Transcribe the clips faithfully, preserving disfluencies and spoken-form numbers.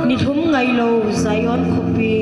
Nilhum ngailou Zion khopi.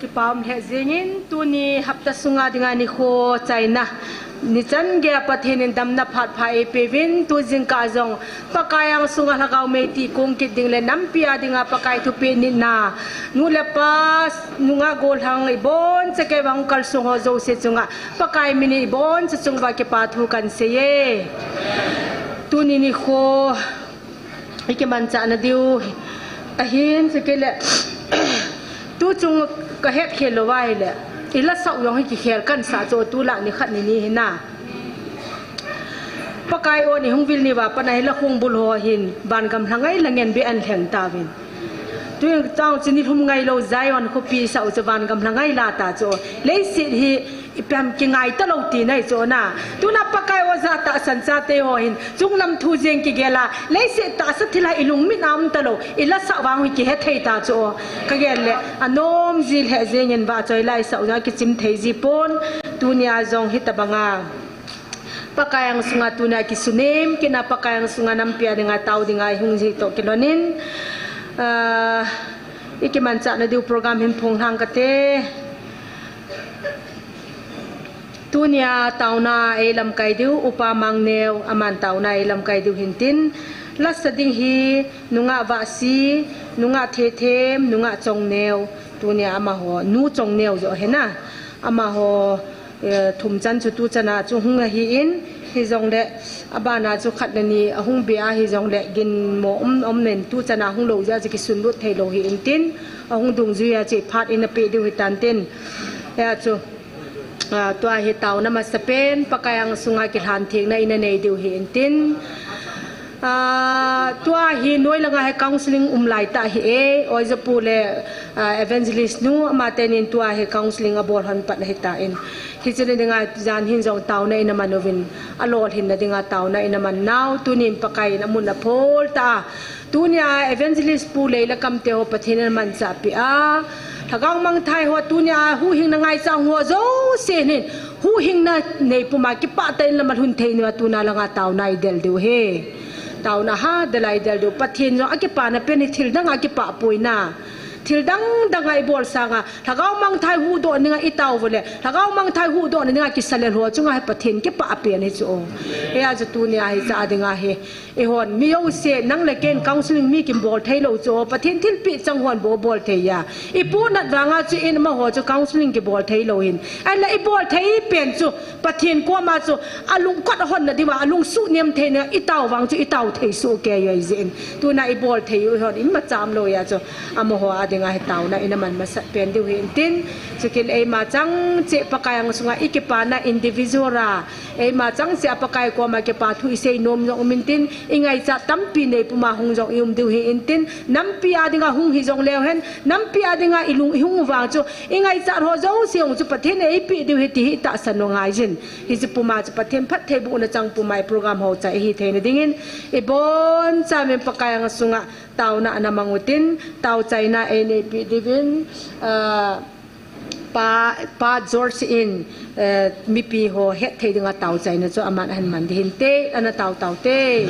Kipah um lheh jengin, tuni hapta sunga dinga nikho chaina, nichan geiya Pathen in damna phat pha eipeuvin, tu jingkah jong Pakai angsunga lhagao mei tih kong kit ding le nampi a dinga Pakai thupeh nitna, nu le pa, nungah gollhang, iboncha kei vang kalsong ho jouse chunga Pakai min in iboncha chung uva kipa thu kahin seiye. Tuni nikho ikimanchah na diu ahin, chukit le tuchung kahet khel lou va ahile, ila sah u jong hi kikhel kahin sah chu, tulai nikhat nini hi na. Pakai o, ni hung vil ni uva pat a hi la khongbul ho hin vangam lhangai la ngen be an lheng tauvin. Tuin tao chu nilhum ngailou Zion khopi sah u chu vangam lhangai la ta chu. Leiset hi ipi ham kingai talou tina hi chu na. Tuna Pakai o jah'a tahsan chate ho hin chunglam thu jeng kigel a, leiset tahsa thilha ilungmit a um talou, ila sah vang hi kihe thei ta chu. Kagel le anom ji lheh jengin vahchoi lai sah u jong kichim thei ji pon, tunia jong hitabanga Pakai angsunga tunia kisunem kit na, Pakai angsunga nampi a dinga tao dinga ihung ji toh kilhonin, ah, ikimanchah na diu program hin phong lhang kate. Tunia taona eilamkai diu, Upa Mangneo, aman taona eilamkai diu hintin, lasa ding hi nungah Vahsi, nungah Thethem, nungah Chongneo, tunia amaho, Nu Chongneo joh hi na, amaho, eh, thum chan chu tu chana chu hung ahin, hijongle, abana chu khat le ni ahung be a hijongle, ginmo um, um nen tu chana hung lou jeh a chu kisunlut thei lou hi intin, ahung dungjui a chu phat ina pe diu hitan tin. Hia chu, ah, tua hi taona masapen, Pakai angsunga kilhan thengna ina nei diu hi intin. Ah, tua hi noi langa hi counseling um lai ta hi e, Oijapu le, ah, evangelist nu, amatenin tua hi counseling abol hon pat ahi tan. Hiche ni dinga jan hin jong taona ina man uvin, alolhinna dinga taona ina man nau, tunin Pakai in amun aphol ta. Tunia evangelist Pu Leila Kamte ho Pathen in amanchah peh a, lhagao mangthai ho tunia huhhingna ngaichat ho jouse hin, huhhingna nei puma kipah tah in lam alhun thei nauva tuna langa taona idel diu hi. Taona hadel a idel diu. Pathen jong akipana pen hi thil dang a kipah poi na. Thil dang dang a ibol sanga, lhagao mangthai huhdoh dinga itao uva le, lhagao mangthai huhdoh dinga kisalel ho chunga hi Pathen kipah pen hi chu. Hia chu tunia hiche a dinga hi, eihon mi jouse nang le ken counseling mi kibol thei lou chu, Pathen thilpeh chang hon bou bol thei a. Ipu nat vanga chu in amaho chu counseling kibol thei lou hin. Ahinla ibol thei pen chu Pathen koma chu alungkot honna diuva, alungsuh nem theina, itao vang chu itao thei soh kei jeh in. Tuna ibol thei u hon imacha umlou a chu, amaho a dinga hi taona ina man masat pen diu hi intin, chukit eima chang cheh Pakai angsunga ikipana individual a, eima chang cheh a Pakai koma kipa thu isei nom jong um intin, ingaichat tampi nei puma hung jong ium diu hi intin, nampi a dinga hung hijongleu hen, nampi a dinga ilung ihung u vang chu, ingaichat ho jouse hung chu Pathen in eipeh diu hi ti hi itahsan u ngai jin. Hiche puma chu Pathen phattheibohna chang puma i program ho chai ahi theina dingin, ibonchauvin Pakai angsunga taona ana mang utin, tao chaina einei peh diuvin, ah, Pa, Pa George in, eh, mipi ho hetthei dinga tao chaina chu aman ahin man ding hinte, ana tao tao te.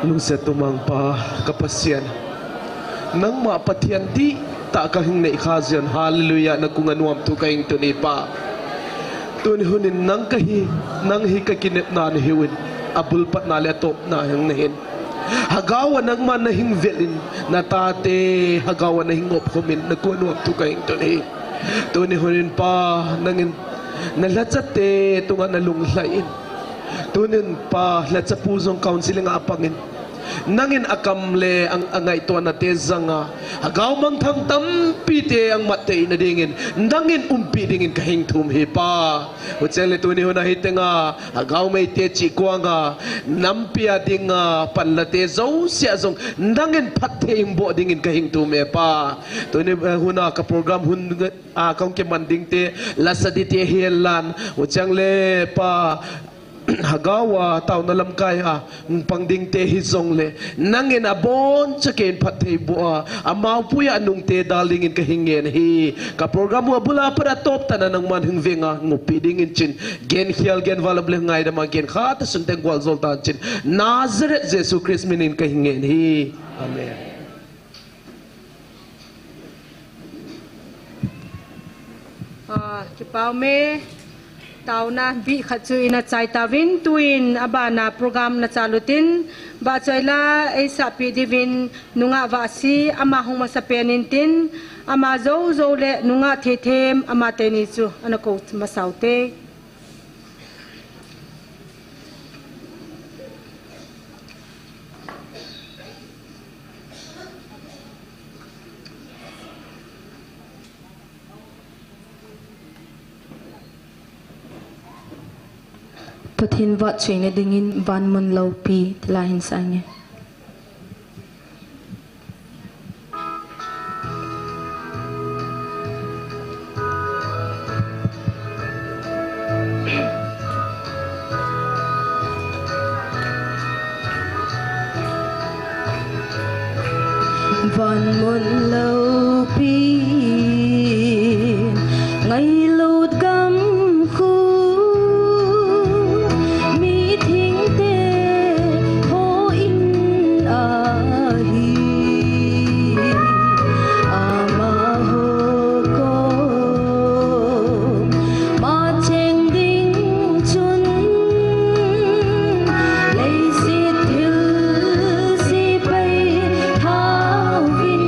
Lungset tumang Pa, ka Pasian. Nangma Pathian dihtah ka hing nei kha jeh un, hallelujah, na kong a nuam thu ka hing tuni Pa. Tuni hun in nang ka hi, nang hi ka kinepna na hiuvin, abul patna le atopna hing na hin. Lhagao a nangma na hing vel in, na tate lhagao a na hing opkhum in, na kong a nuam thu ka hing tuni. Tuni hun in Pa, nangin na lhachate tunga na lunglhai in. Tunin Pa, lhachapu jong counseling a apangin. Nangin akam le ang, angaitona te janga, lhagao mangthang tampi te ang mat theina dingin, nangin umpi dingin ka hing thum hi Pa. Hucheng le tuni hun a hi tenga, lhagao mei te chi kuanga, nampi a dinga, panla te jouse a jong, nangin phatthei hing boh dingin ka hing thum e Pa. Tuni, eh, hun a ka program hun a, kong kiman ding te, la sadi te hi lan, hucheng le Pa, lhagao a, taona lamkai a, pang ding te hi jong le, nangin abon chaken phatthei boh a, amau pui a nung te dal dingin ka hing ngen hi, ka program u abul a pat a top tana nangman hing venga, ngoppi dingin chin, gen khial, gen valap le ngaidam a, gen khat a sun teng gual jol tan chin, Nazareth Jesu Christ min in ka hing ngen hi. Amen. Ah, kipau me, taona bih khat chu ina chai tauvin, tuin abana program na chalut in, bahchoi la, eisahpi diuvin, nungah Vahsi, ama hung masa pen in tin, ama jou jou le, nungah Theithem, ama teni chu, ana kou masa ute. Pathen vahchoina dingin van mun loupi, ti la hin sa nge. Van mun loupi, ngailut gam khu, mi thingte ho in ahi. Amaho koma cheng ding chun, leiset thil sepai thauvin,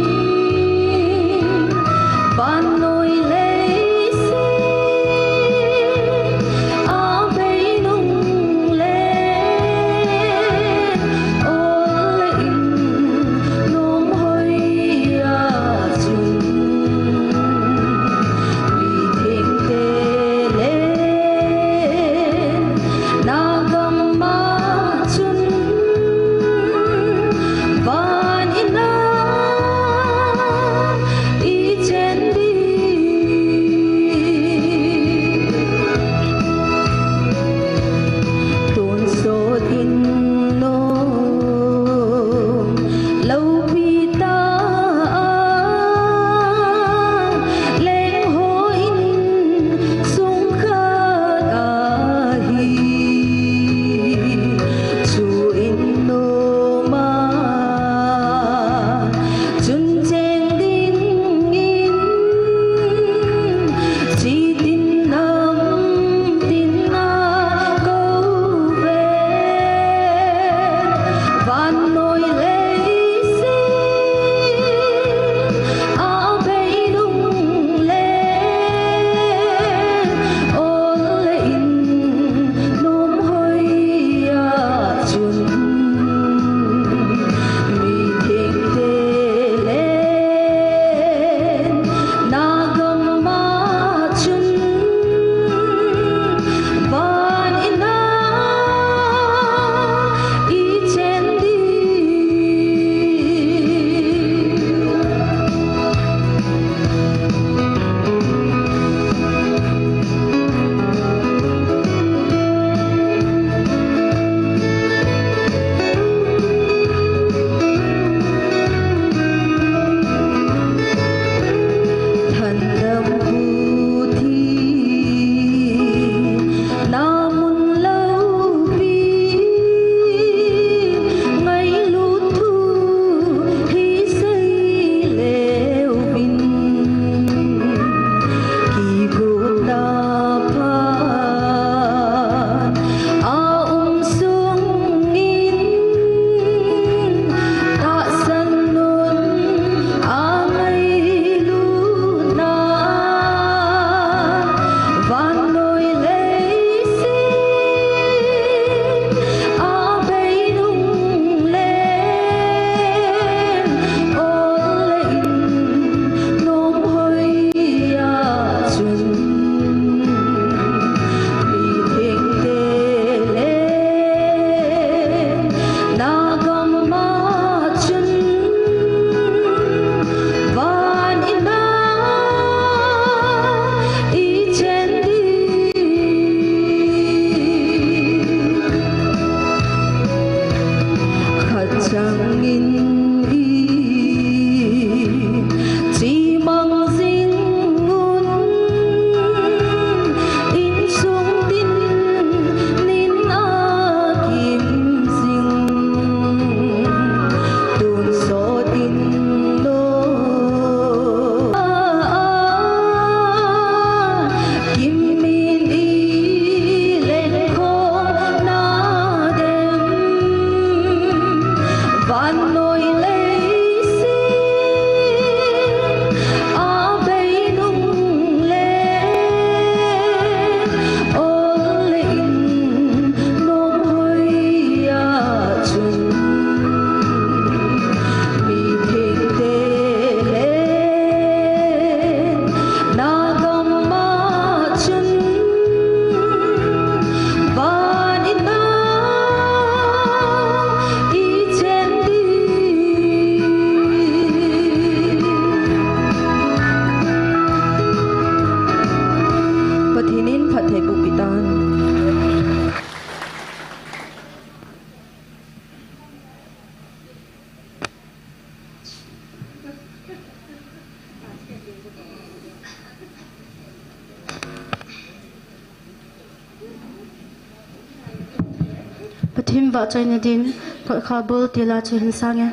Pathen vahchoina din, khohkha bol tila chu hin sang e.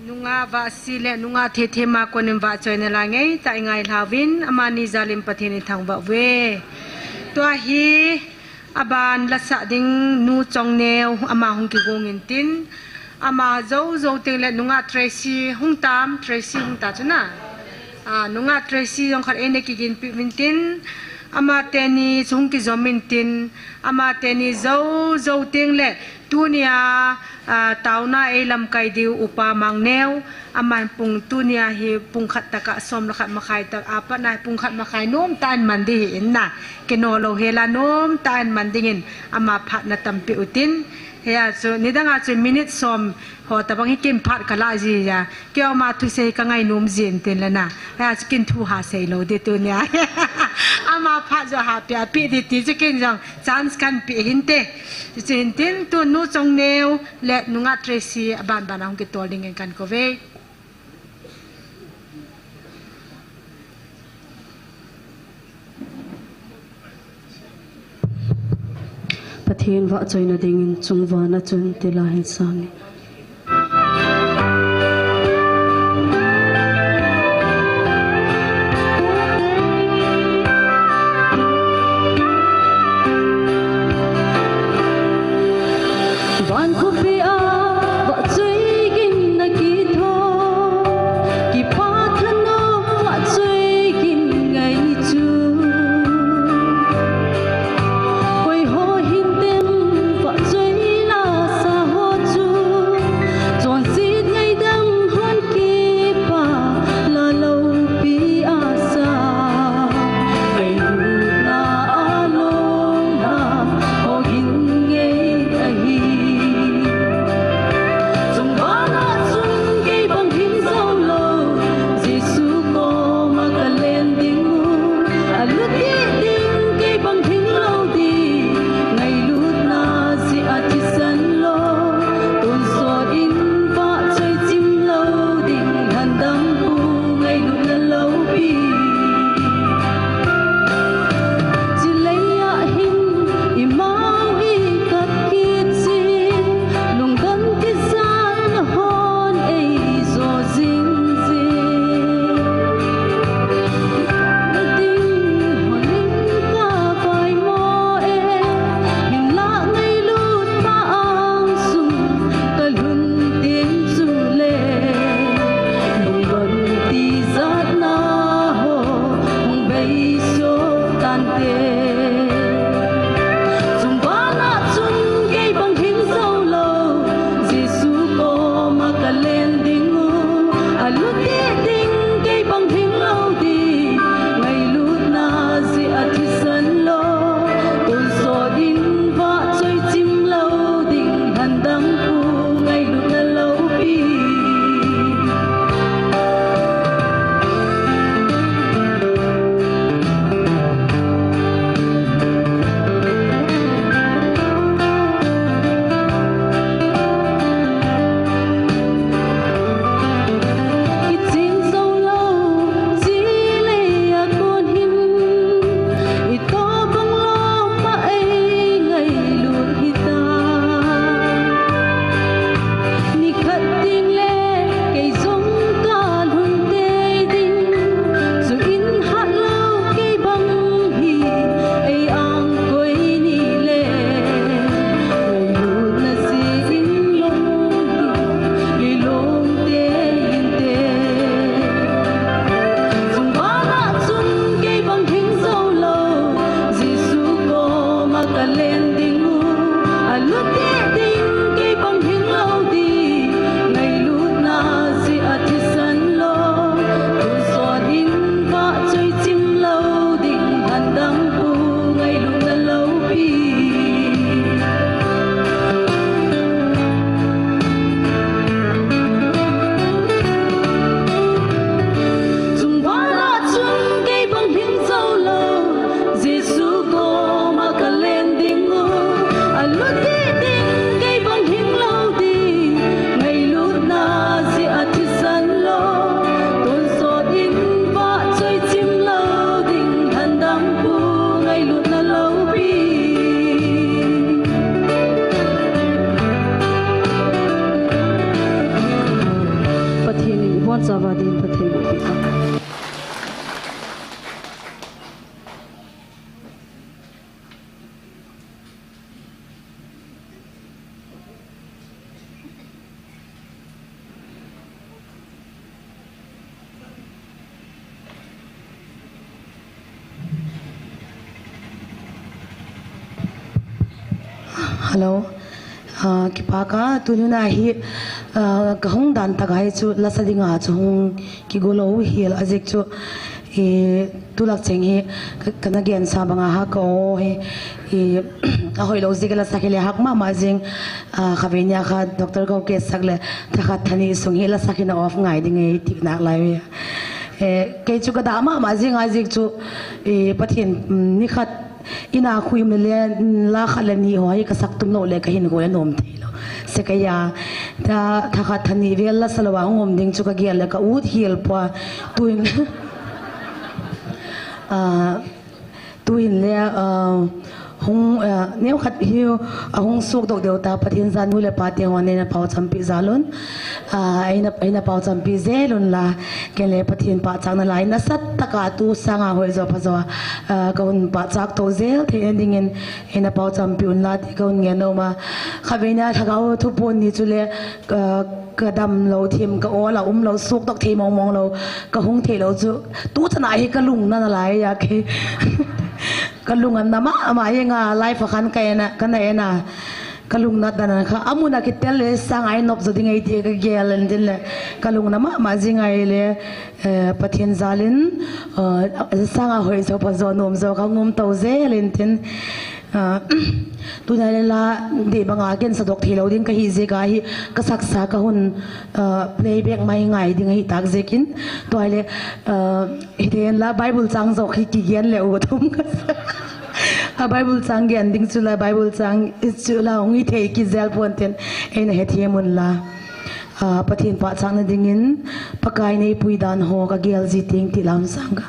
Nungah Vahsi le Nungah Thethe ma konin vahchoina la ngeitah i ngailhauvin, amani jalin Pathen i thangvah uve. Tua hi aban lasah ding Nu Chongneo, ama hung kigong intin, ama jou jou teng le Nungah Tracy hung tam, Tracy hung ta chu na. A, Nungah Tracy jong khat eina kiginpi uvin tin, ama teni chu hung kijom intin, ama teni jou jou teng le tunia, a, taona eilamkai diu Upa Mangneo, ama pung tunia hi pung khat tah a som le khat makhai tah a pat na hi pung khat makhai nom tah in man ding hi in na, kino lou hela nom tah in man dingin ama phatna tampi utin, hia chu nidang a chu minute som ho tabang hi kin phat kala ji ya, kei ama thusei ka ngainom jin tin le na, hia chu kin thu ha sei lou ding tunia. Ama phat jo ha pia pi di ti chu ken jong chance kan pi hinte. Chu hin tin tu nu Chongneo le nungah Tracy aban ban a hung kitol ding in kan ko ve. Pathen vahchoina dingin chungvana chun tila hin sang. Van khopi a vahchoi gin na kitho, kipa thanop vahchoi gin ngai chu. Koi ho hin tem vahchoi la sa ho chu, chonset ngaidam hon kipa la loupi a sa. Ngailutna a lom la ho gin ngai ahi. Chungvana chun kei bang hing jou lou, Jesu koma ka len ding u. A lut ding kei bang hing lou ding, ngailutna jeh a thisan lou. Tonsot in vahchoi chim lou ding, lhandampu ngailutna loupi. Chulei a hin i mang i kap kit jin, lungdon tijat na hon eijo jing jin. Na ding hon in ka vai mo e, hinlah ngailut pa angsung ka lhun ding chule, lungdon tijat na ho hung beiso tante. Chungvana chun kei bang hing jou lou, Jesu koma ka len ding u. A lut ding kei bang hing lou ding, ngailutna jeh a thisan lou. Tonsot in vahchoi chim lou ding, lhandampu ngailutna loupi. I ching jou lou, chulei a kon hin, i tobang lom pa ei ngailut hita. Nikhat ding le kei jong ka lhun tei ding, chu in hat lou kei bang hi ei ang koi ni le. Ngailutna jeh in lom ding, lilom tei inte. Chungvana chun kei bang hing jou lou, Jesu koma ka len ding u. A lut ding kei bang hing lou ding, ngailutna jeh a thisan lou. Tonsot in vahchoi chim lou ding, lhandampu ngailutna loupi. Chungvana chun kei bang hing jou lou, Jesu koma ka len ding u. A lut ding kei bang hing lou ding, ngailutna jeh a thisan lou. Tonsot in vahchoi chim lou ding, lhandampu ngailutna loupi. Pathen in ibonchauva din Pathen in Hello. Ah, kipah a, tuni a hi, ah, ka hung dan tah a hi chu lasa dinga chu hung kigo lou hi a jeh chu, eh, tulak cheng hi ka, kana gensa banga ha ka o hi, eh, ahoilou jeh a lasa hi le hah mama jing, ah, kha ve nia kha doctor ko ke sak le thakhat thani sung hi lasa hi na off ngai ding e ti nalai ve. Eh, kei chu ka dah mama jing a jing chu, eh, Pathen, mm, ni khat ina khuim le, mm, la khat le ni ho hi ka sak tum lou le ka hin gol a nom thei lou. Se ka ya, tha, tha khat tha ni vel la sa lou a hung um ding chu ka gel le ka ut hiel pua. Tuin, ah, Tuin le, ah, hung, ah, neo khat hi, ah, hung suk dok deu ta Pathen jal nu le pa te hon eina pau champi jal un. Ah, eina, eina pau champi jel un la, ken le Pathen pachatna lai nasatah a tu sanga hoi jo pha jo, ah, ka hun pachat to jel thei na dingin eina pau champi un la ti ka hun ngen nom a. Kha veina lhagao thupon ni chu le, ah, ka dam lou thim, ka ol a um lou, suk dok thei mong mong lou, ka hung thei lou chu. Tu chana hi ka lung na na lai a kei. Ka lung an na mama jing a, live a khan ka eina, ka na eina. Ka lung na dan an kha. Amun a kitel le sanga i nop jo ding ei ti ka gel in tin le. Ka lung na mama jing a le, eh, Pathen jal in, eh, sanga hoi jo pha jo nom jo ka ngum to jel in tin. Ah, tuna le la dei banga ken sa dok thei lou ding ka hi jeh a hi ka saksa ka hun, ah, playback mai ngai ding ahi tak jeh in. Tua le, ah, hi den la Bible chang jo hi kigen le u thum ka sa. A Bible chang gen ding chu la Bible chang i chu la hung i thei ki jel pon ten eina hethem un la. Ah, Pathen pachatna dingin Pakai neipui dan ho ka gel ji teng ti lam sang ka.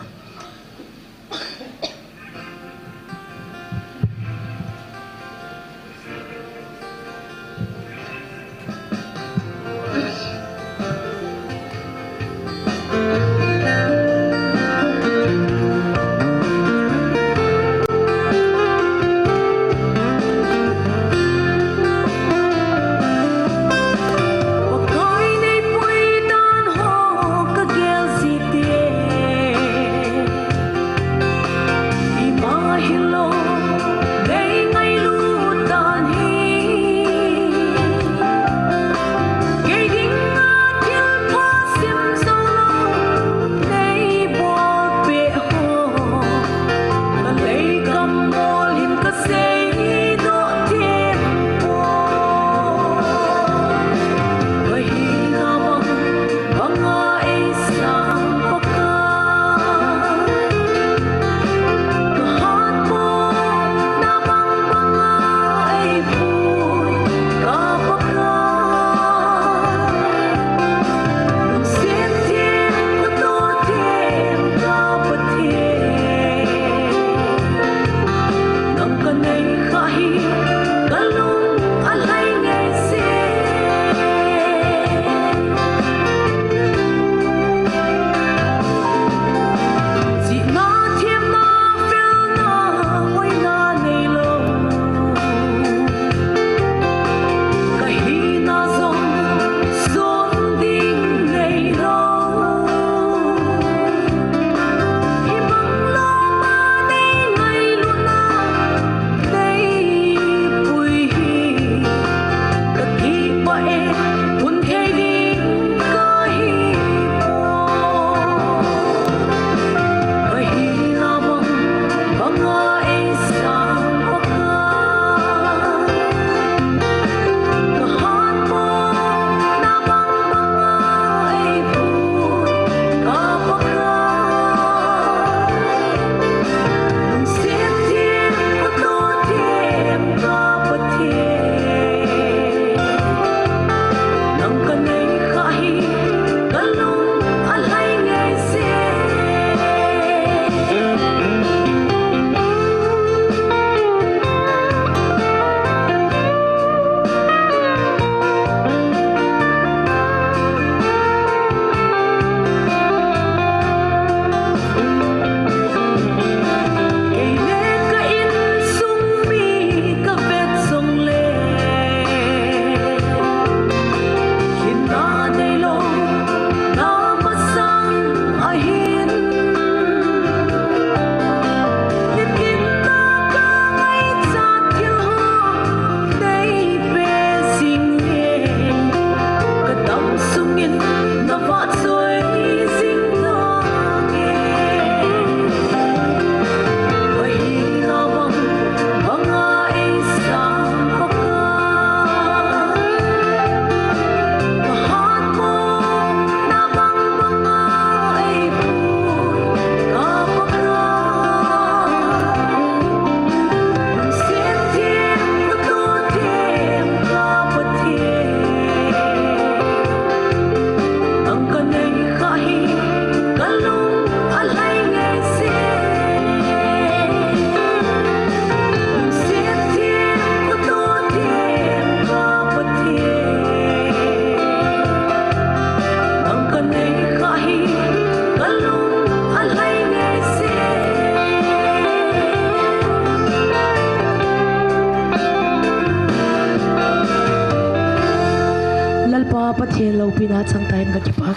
Loupina chang tahen ka kipak.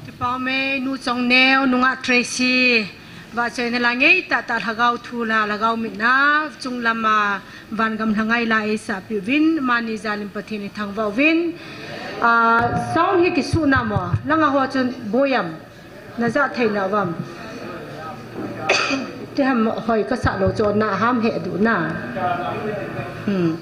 Kipah e, Nu Chongneo, nungah Tracy, vahchoina la ngeitah tah, lhagao thu la, lhagao mitna, chunglam a vangam lhangai la eisah peh uvin, amani jal in Pathen ithangvah uvin. Ah, sound hi kisuh na mo, langa ho chun boi am. Na ja thei na vam. Ti ham hoi ka sa lo cho na ham he du na. Hmm.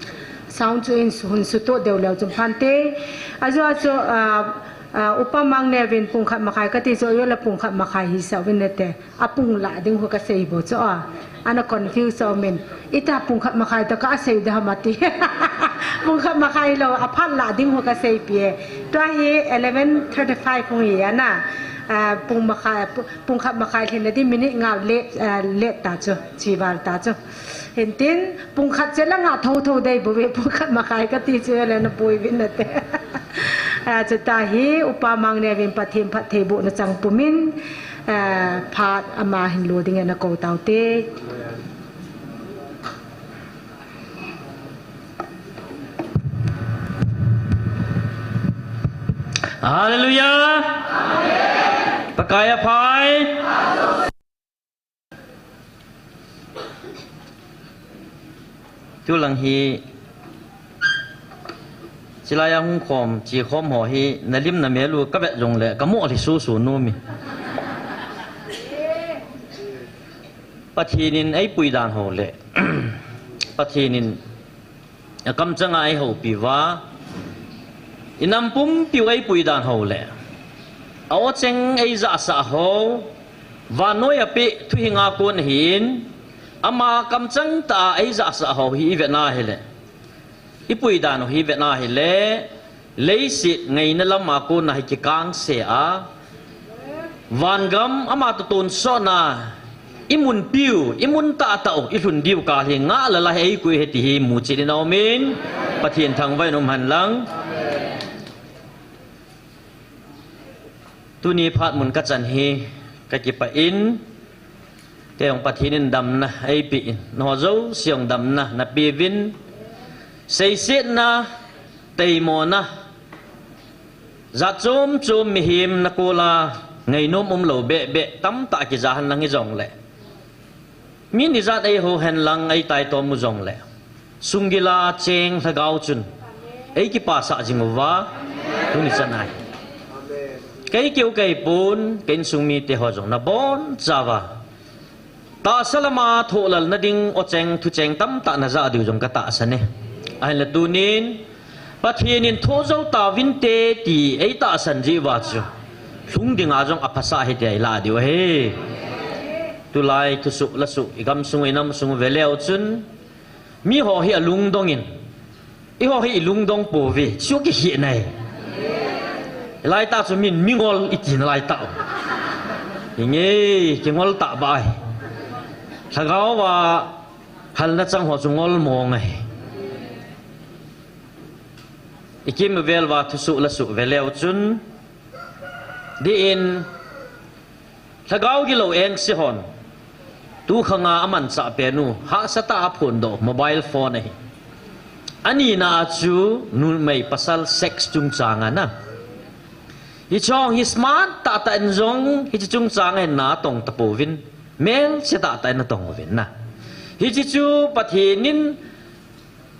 Sound chu in su hun su to deu leu chun phan te. A jo a chu, ah, ah, Upa Mang ne vin pung khat makhai ka ti chu yo la pung khat makhai hi sa vin ne te. A pung la ding ho ka sei bo chu a. Ana confuse so min. Ita pung khat makhai ta ka sei da ma ti. Pung khat makhai lo a phat la ding ho ka sei pi e. Tua hi eleven thirty-five pung hi ana. Ah, pung makhai, pung khat makhai lhin na di minute nga let, ah, let ta chu, chival ta chu. Hintin, pung khat che la nga tho tho dei bu ve, pung khat makhai ka ti che le na pui vin na te. Ah, chu ta hi, Upa Mang ne vin Pathen phatthei bohna chang pumin, ah, phat ama hin lo ding e na ko tau te. Hallelujah. Pakai aphai. Tulang hi, chilai a hung khom, chi khom ho hi, na lim na mel u ka vet jong le, ka mo li su su nu mi. Pathen in ei pui dan ho le. Pathen in a kamchang a ei houpi uva. I nam pumpi u ei pui dan ho le. A o cheng ei jahsah ho. Vannoi a pe thuhing a kon ahin. Ama kamchang tah a ei jahsah ho hi i vet na hile. I pui dan ho hi i vet na hile. Leiset ngaina lam a kon a hi kikang se a. Vangam ama toh tonsot na, i mun piu, i mun tahtah u, i lhun diu kah hi ngah lala hi ei koi hi ti hi muchet in aumin, Pathen thangvah in um hen lang. Tuni phat mun ka chan hi, ka kipah in, Kei jong Pathen in damna ei pe in, nangho jouse jong damna na pe uvin, seisetna, teimona, jat chom chom mihem na kol a ngainom um lou beh beh tamtah kija hen lang hijong le. Mi ni jat ei ho hen lang ei taitom u jong le. Sunggil a cheng lhagao chun ei kipasah jing uva, tuni chan a hi. Kei keu kei pon, ka insung mite ho jong na boncha uva. Tahsa lam a thohlal na ding o cheng, thu cheng tamtah na jah diu jong ka tahsan e. Ahinla tunin, Pathen in thoh jou tauvin te ti ei tahsan jeh uva chu. Lhung ding a jong aphasah hi ti ei lah diu ahi. Tulai thusoh lasoh, i gamsung, i namsung ve leu chun, Miho hi alungdong in, eiho hi ilungdong pouve, chu kikhel nai. Laitah chu min mingol iti na laitah. Inge, kingol tah bai. Lhagao a halna chang ho chu ngol mong ahi. Ikim vel uva thusoh lasoh ve leu chun, dih in, Lhagao gilou engse hon, tu khang a amanchah pen u, hahsa tah a aphondoh mobile phone ahi. Anina a chu numei pasal sex chungchang ana. Hiche hi smart tahtah in jong, hiche chungchang a hin na atong tapouvin, melse tahtah in atong uvin na. Hiche chu Pathen in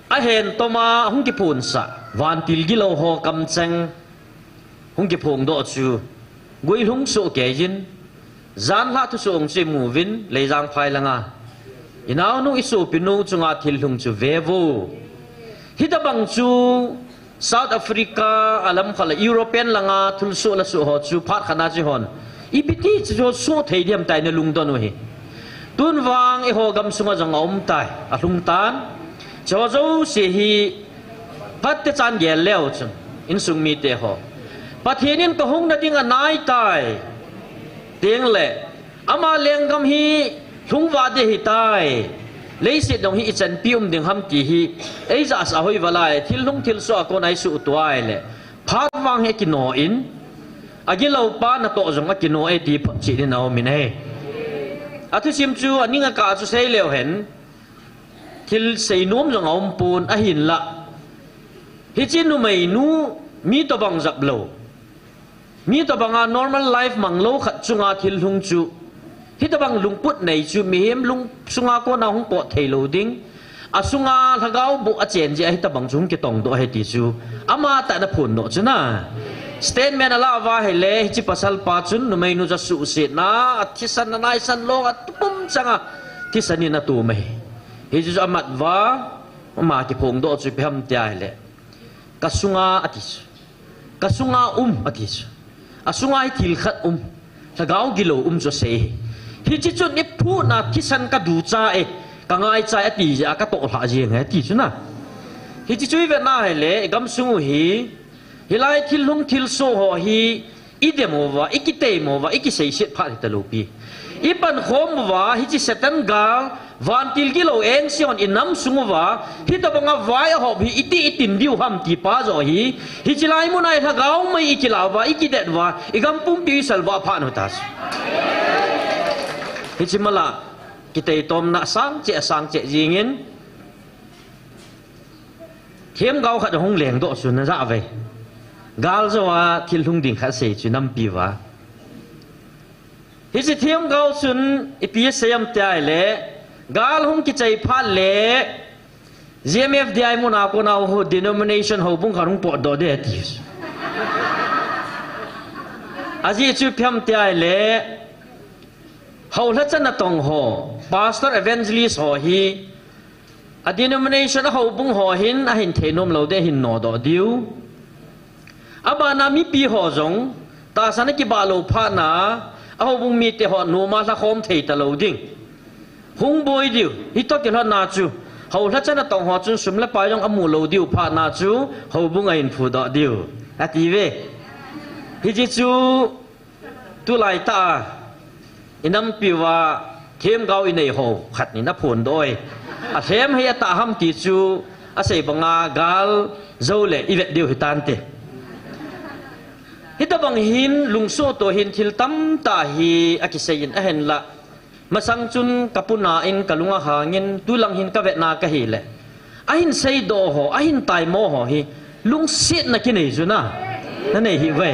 ahen toma hung kiphonsah, vantil gilou ho kamcheng, Hung kiphongdoh chu, guilhung soh keiyin, janhi thusoh hung chu imu uvin, Leijang phai langa. Inaonu isopinu chunga thil lhung chu vevo. Hitobang chu, South Africa, alam khat le European langa thilsoh lasoh ho chu, phat khat na chu hon. Ipi ti chu soh thei diam tia na lungdon u hi. Tun vang eiho gamsunga jong aum tai, alhung tan. Chu jouse hi, Phat techan gel leu chun, insung mite ho. Pathen in kahung nading anai tai. Teng le, ama lenggam hi lhung vah ding ahitai. Leiset dong hi ichan pi um ding ham ti hi, eija sa hoi valai, thil lhung thil soh a kon a isuhtuai le. Phat vang hi akino in, agilou pa natoh jong akino e ti photchet in aum in ahi. Athusim chu, aning akah chu sei leu hen. thil seinom jong aumpon ahinlah. Hiche numeinu mi tobang japlou, mi tobanga normal life manglou khat chunga thil lhung chu, hitobang lungput nei chu mihem lungsunga kona hung pot theilou ding. Asunga lhagao boh achen jeh a hitobang chu hung kitongdoh ahi ti chu amatah in aphondoh chu na. Statement alah uva ahile, hiche pasalpa chun numeinu chu asuhsetna, athisan, anaisan long, atupum changa thisan in atom ahi. Hiche chu amat uva, ama kiphongdoh chu ipi ham tia ahile, kasunga ati chu. Kasunga um ati chu. Asunga hi thil khat um. Lhagao gilou um chu asei. Hiche chun iphutna thisan kaducha e, kangaicha e ati jeh a katohlhah jeng e ati chu na. Hiche chu ivet na ahile, igamsung u hi, hilai thil lhung thilsoh ho hi, idem uva, ikiteimo uva, ikiseiset phat hitalou pi. Ipankhom uva, hiche Satan gal, vantil gilou engse hon inam sung uva, hitobanga vai ahop hi iti itin diu ham ti pa joh hi, hiche lai muna ilhagao mei ikilah uva, ikidet uva, igam pumpi isalvah phat u ta chu. Hiche mala, kiteitomna asang cheh, asang cheh jingin, themgao khat ahung lengdoh chu najah uve. Gal joua thil lhung ding khat asei chu nampi uva. Hiche themgao chun ipi asei am tia ahile, gal hung kichai phat le, G M F D I muna kona ho denomination houbung khat hung potdoh ding ati. Ajeh chu ipi ham tia ahile, houlhacha natong ho, pastor evangelist ho hi, a denomination a houbung ho hin ahin theinom lou ding, ahin nodoh diu. Abana mipi ho jong, tahsan akibah lou phatna, a houbung mite ho noma lhakhom thei talou ding. Hung boi diu, hitoh kilhonna chu, houlhacha natong ho chun sum le pai jong amu lou diu phatna chu, houbung ahin phudoh diu. Ati uve. Hiche chu, tulaitah a, inampi uva, themgao inei ho khat in aphondoh e. Alhem hei atah ham ti chu, asei banga gal jou le ivet diu hitante. Hitobang hin lungsuhto hin thil tamtah hi akisei in ahinlah. Masang chun kapuna in kalung ahangin tulang hin kavetna kahile, ahin seidoh ho, ahin taimo ho hi lungsetna kinei chu na, nanei hih uve.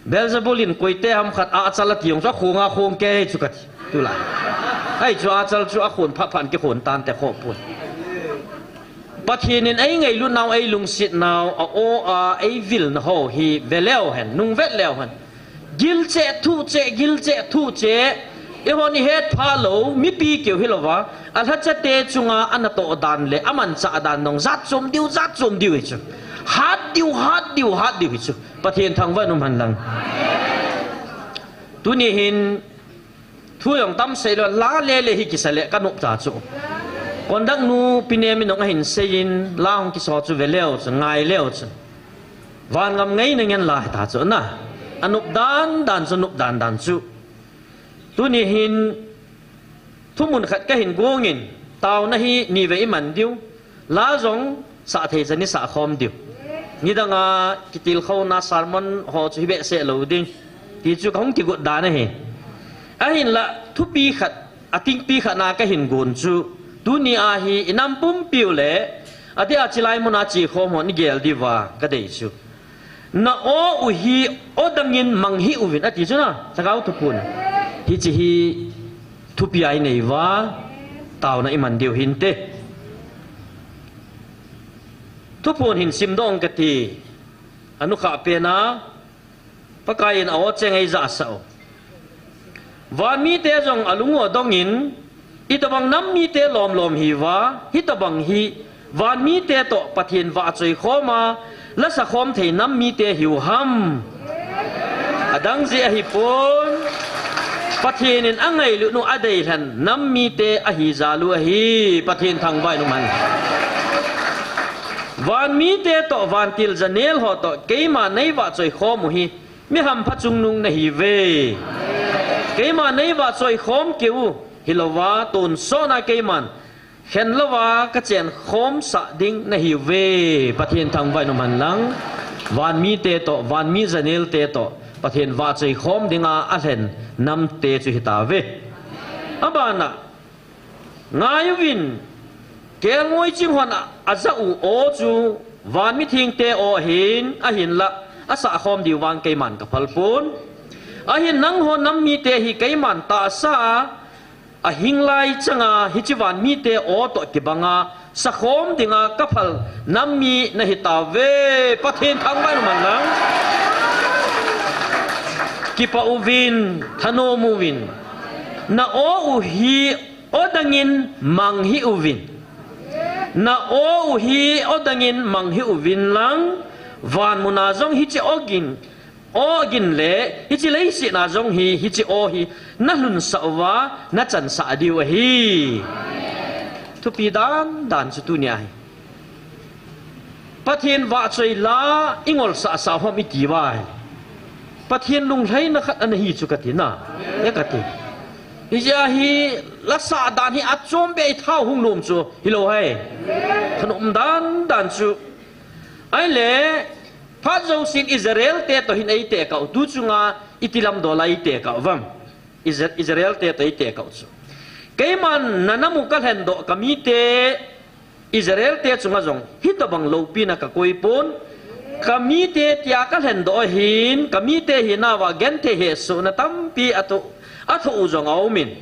Beelzebul in koite ham khat achal ati jong chu akhonga khong kei chu kati. Tulai. Ahi chu achal chu akhon phat phat in kikhon tante khoh pon. Pathen in eingailut nau, eilungset nau, a-o a eivilna ho hi veleu hen, nungvet leu hen. Gilcheh thuhcheh, gilcheh thuhcheh. Eihon ihet phah lou, mipi keu hilouva, alhachate chunga anatoh dan le amanchah dan jong jatchom diu, jatchom diu hichu. Hat diu, hat diu, hat diu hichu. Pathen thangvah in umhen lang. Tuni hin thu jong tam seilou, la lele hi kisa le kanop ta chu. Conduct nu Pi Nemi in jong ahin seiyin, la hung kiso chu veleu chu, ngaileu chu. Vangam ngeina ngen la hita chu na. Anop dan dan chu, nop dan dan chu. Tuni hin thumun khat kahin gongin, taona hi nivei iman diu. La jong sahthei chan isah khom diu. Nidanga kitilkhouna sermon ho chu hi behseh lou ding ti chu kahung kigot dan ahi. Ahinlah thupi khat, atingpi khat na kahin gon chu, tunia hi inam pumpiu le adeh a chilai muna chekhom hon igel diuva kadei chu. Na-o u hi o dangin mang hih uvin ati chu na, Lhagao Thuphon. Hiche hi thupi a inei uva, taona iman diu hinte. Thuphon hin simdoh ing kati, anukhah pena, Pakai in a-o cheng eijahsah u. Vanmite jong alung u adongin, itobang nam mite lomlom hiuva, hitobang hi vanmite toh Pathen vahchoi khoma, lasa khom thei nam mite hiu ham. Adang jeh ahipon, Pathen in angailut u adeilhen nam mite ahi jal u ahi, Pathen thangvah in umhen. Vanmite toh, vantil janel ho toh, keima neivahchoi khom u hi, mi hampha chungnung nahiuve. Keima neivahchoi khom keu u hilouva, tonsotna keiman khen louva kachen khomsah ding nahiuve. Pathen thangvah in umhen lang. Vanmite toh, vanmi janelte toh, Pathen vahchoi khom dinga alhen namte chu hitauve. Abana, Ngai uvin, kelngoi ching hon a, ajah u aw chu, van mithengte aw ahin, ahinlah, asah khom diu vang keiman kaphal pon. Ahin nangho nam mite hi keiman tahsa a, ahing lai changa hiche van mite aw toh kibanga, sakhom dinga kaphal nam mi nahi tauve, Pathen thangvah in um hen lang. Kipah uvin, thanom uvin. Na aw u hi aw dangin mang hih uvin. Na aw u hi aw dangin mang hih uvin lang, van muna jong hiche aw gin, aw gin le, hiche leiset a jong hi, hiche aw hi, nalhunsah uva, nachansah diu ahi. Thupi dan dan chu tunia hi. Pathen vahchoi la, ingolsah sah hom iti uva hi. Pathen lunglhaina khat ana hi chu kati na. E kati. Hijeh a hi, la sah dan hi achom beh a ithao hung nom chu, hilou ham. Thanom dan dan chu. Ahile, phat jousen Israel te toh hin eitekah u, tu chunga iti lamdol a eitekah u vem. Isra-, Israel te toh eitekah u chu. Keiman na nam u kalhendoh kamite, Israel te chunga jong, hitobang loupina kakoi pon, kamite tia kalhendoh ahin, kamite hina uva genthei hesohna tampi athoh, athoh u jong aumin.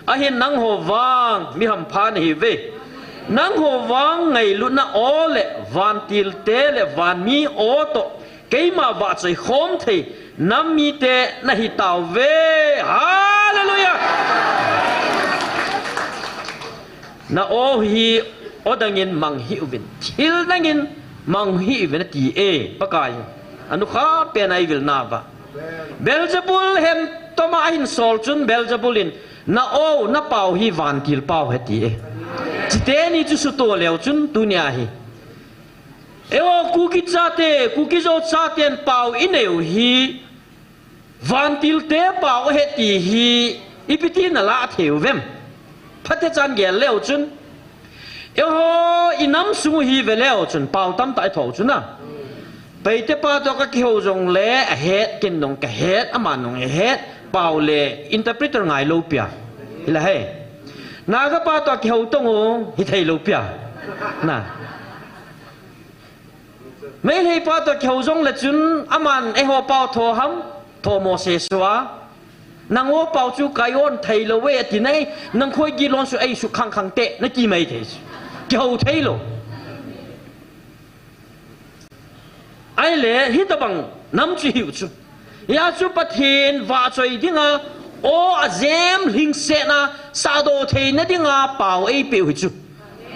Ahin nangho vang, mi hampha nahiuve. Nangho vang ngailutna aw le, vantilte le, vanmi aw toh, keima vahchoi khom thei, nam mite nahi tauve. Hallelujah! Na aw hi aw dangin mang hih uvin. Thil dangin mang hih uvin ati e, Pakai. Anukha pen a eivil nauva. Beelzebul hem toma ahin sol chun Beelzebul in, na aw, na pau hi vantil pau ahi ati e. Chiteni chu suto leu chun tunia hi. Eiho Kuki chate, Kuki Zo chaten pau inei u hi, vantilte pau ahi ti hi, ipi ti nalah thei uvem. Phatechan gel leu chun. Eiho inam sung u hi veleu chun, pau tamtah itho chun a. Paite pa toh kakihou jongle, ahet, ken jong kahet, aman jong ahet, pau le interpreter ngailou pia. Hilai. Naga pa toh kihou tong u, hithei lou pia. Na. Meitei pa toh kihou jongle chun, aman eiho pau tho ham, tho mo sese a. Nangho pau chu kai on thei lou e, ati nai, nang khoi gilon su ei su khang khang te, nati mai thei. Kihou thei lou. Ahile, hitobang nam chu hiu chu. Hia chu Pathen vahchoi dinga, aw ajem lhingsetna, sahdoh theina dinga, pau eipeh u hi chu.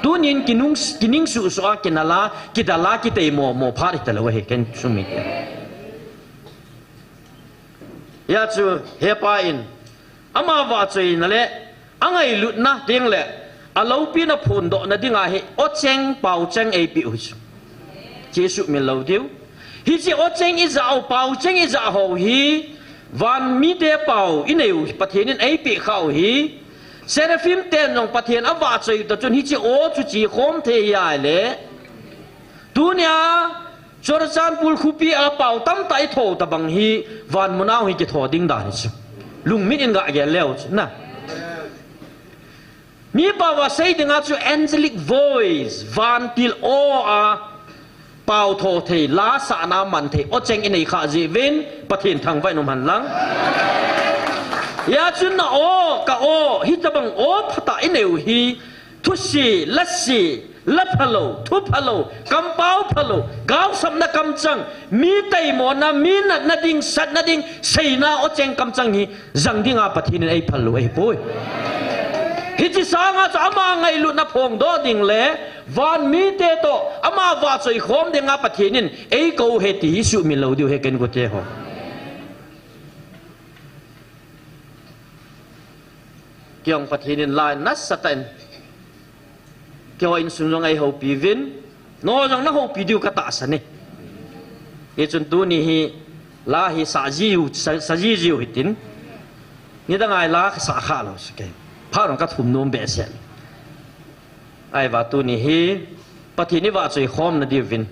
Tunin kinung, kining suhsuh a, kinal a, kidal a, kitei mo mo phat hita lou ahi, ken sumit. Hia chu, hepa in, ama vahchoina le, angailutna ding le, aloupina phondohna dinga hi, aw cheng, pau cheng eipeh u hi chu. Chu isuhmil lou diu. Hiche aw cheng ijah u, pau cheng ijah ho hi, van mite pau inei u, Pathen in eipeh kha u hi, Seraphim ten jong Pathen avahchoi u toh chun hiche aw chu che khom thei ahi le. Tunia, Churachandpur khopi a pau tamtah itho tabang hi, van muna u hi kitho ding dan hi chu. Lungmin in gah gel leu chu, na. Mi pau a sei dinga chu angelic voice, vantil aw a pau tho thei, la sahna man thei, aw cheng inei kha jeh uvin, Pathen thangvah in um hen lang. Hia chun na aw, ka aw, hitabang aw phatah inei u hi, thusi, lasi, la phalou, thu phalou, kampao phalou, gaosapna kamchang, mi taimona, mi natna ding, satna ding, seina aw cheng kamchang hi, jang dinga Pathen in eiphal lou ahipoi. Hiche sanga chu ama ngailutna phongdoh ding le, van mite toh, ama vahchoi khom dinga Pathen in eikou u ahi ti hi suhmil lou diu ahi ken kote ho. Kei jong Pathen in la nasatah in. Keiho insung jong eihoupi uvin. Nangho jong nahoupi diu katahsan e. Hichun tuni hi la hi sa jiu, sa, sa jiu hitin. Nidang a hi la kasah kha lou sukei. Phat jong kathum nom behseh. Ahivang tuni hi Pathen ivahchoi khomna diuvin,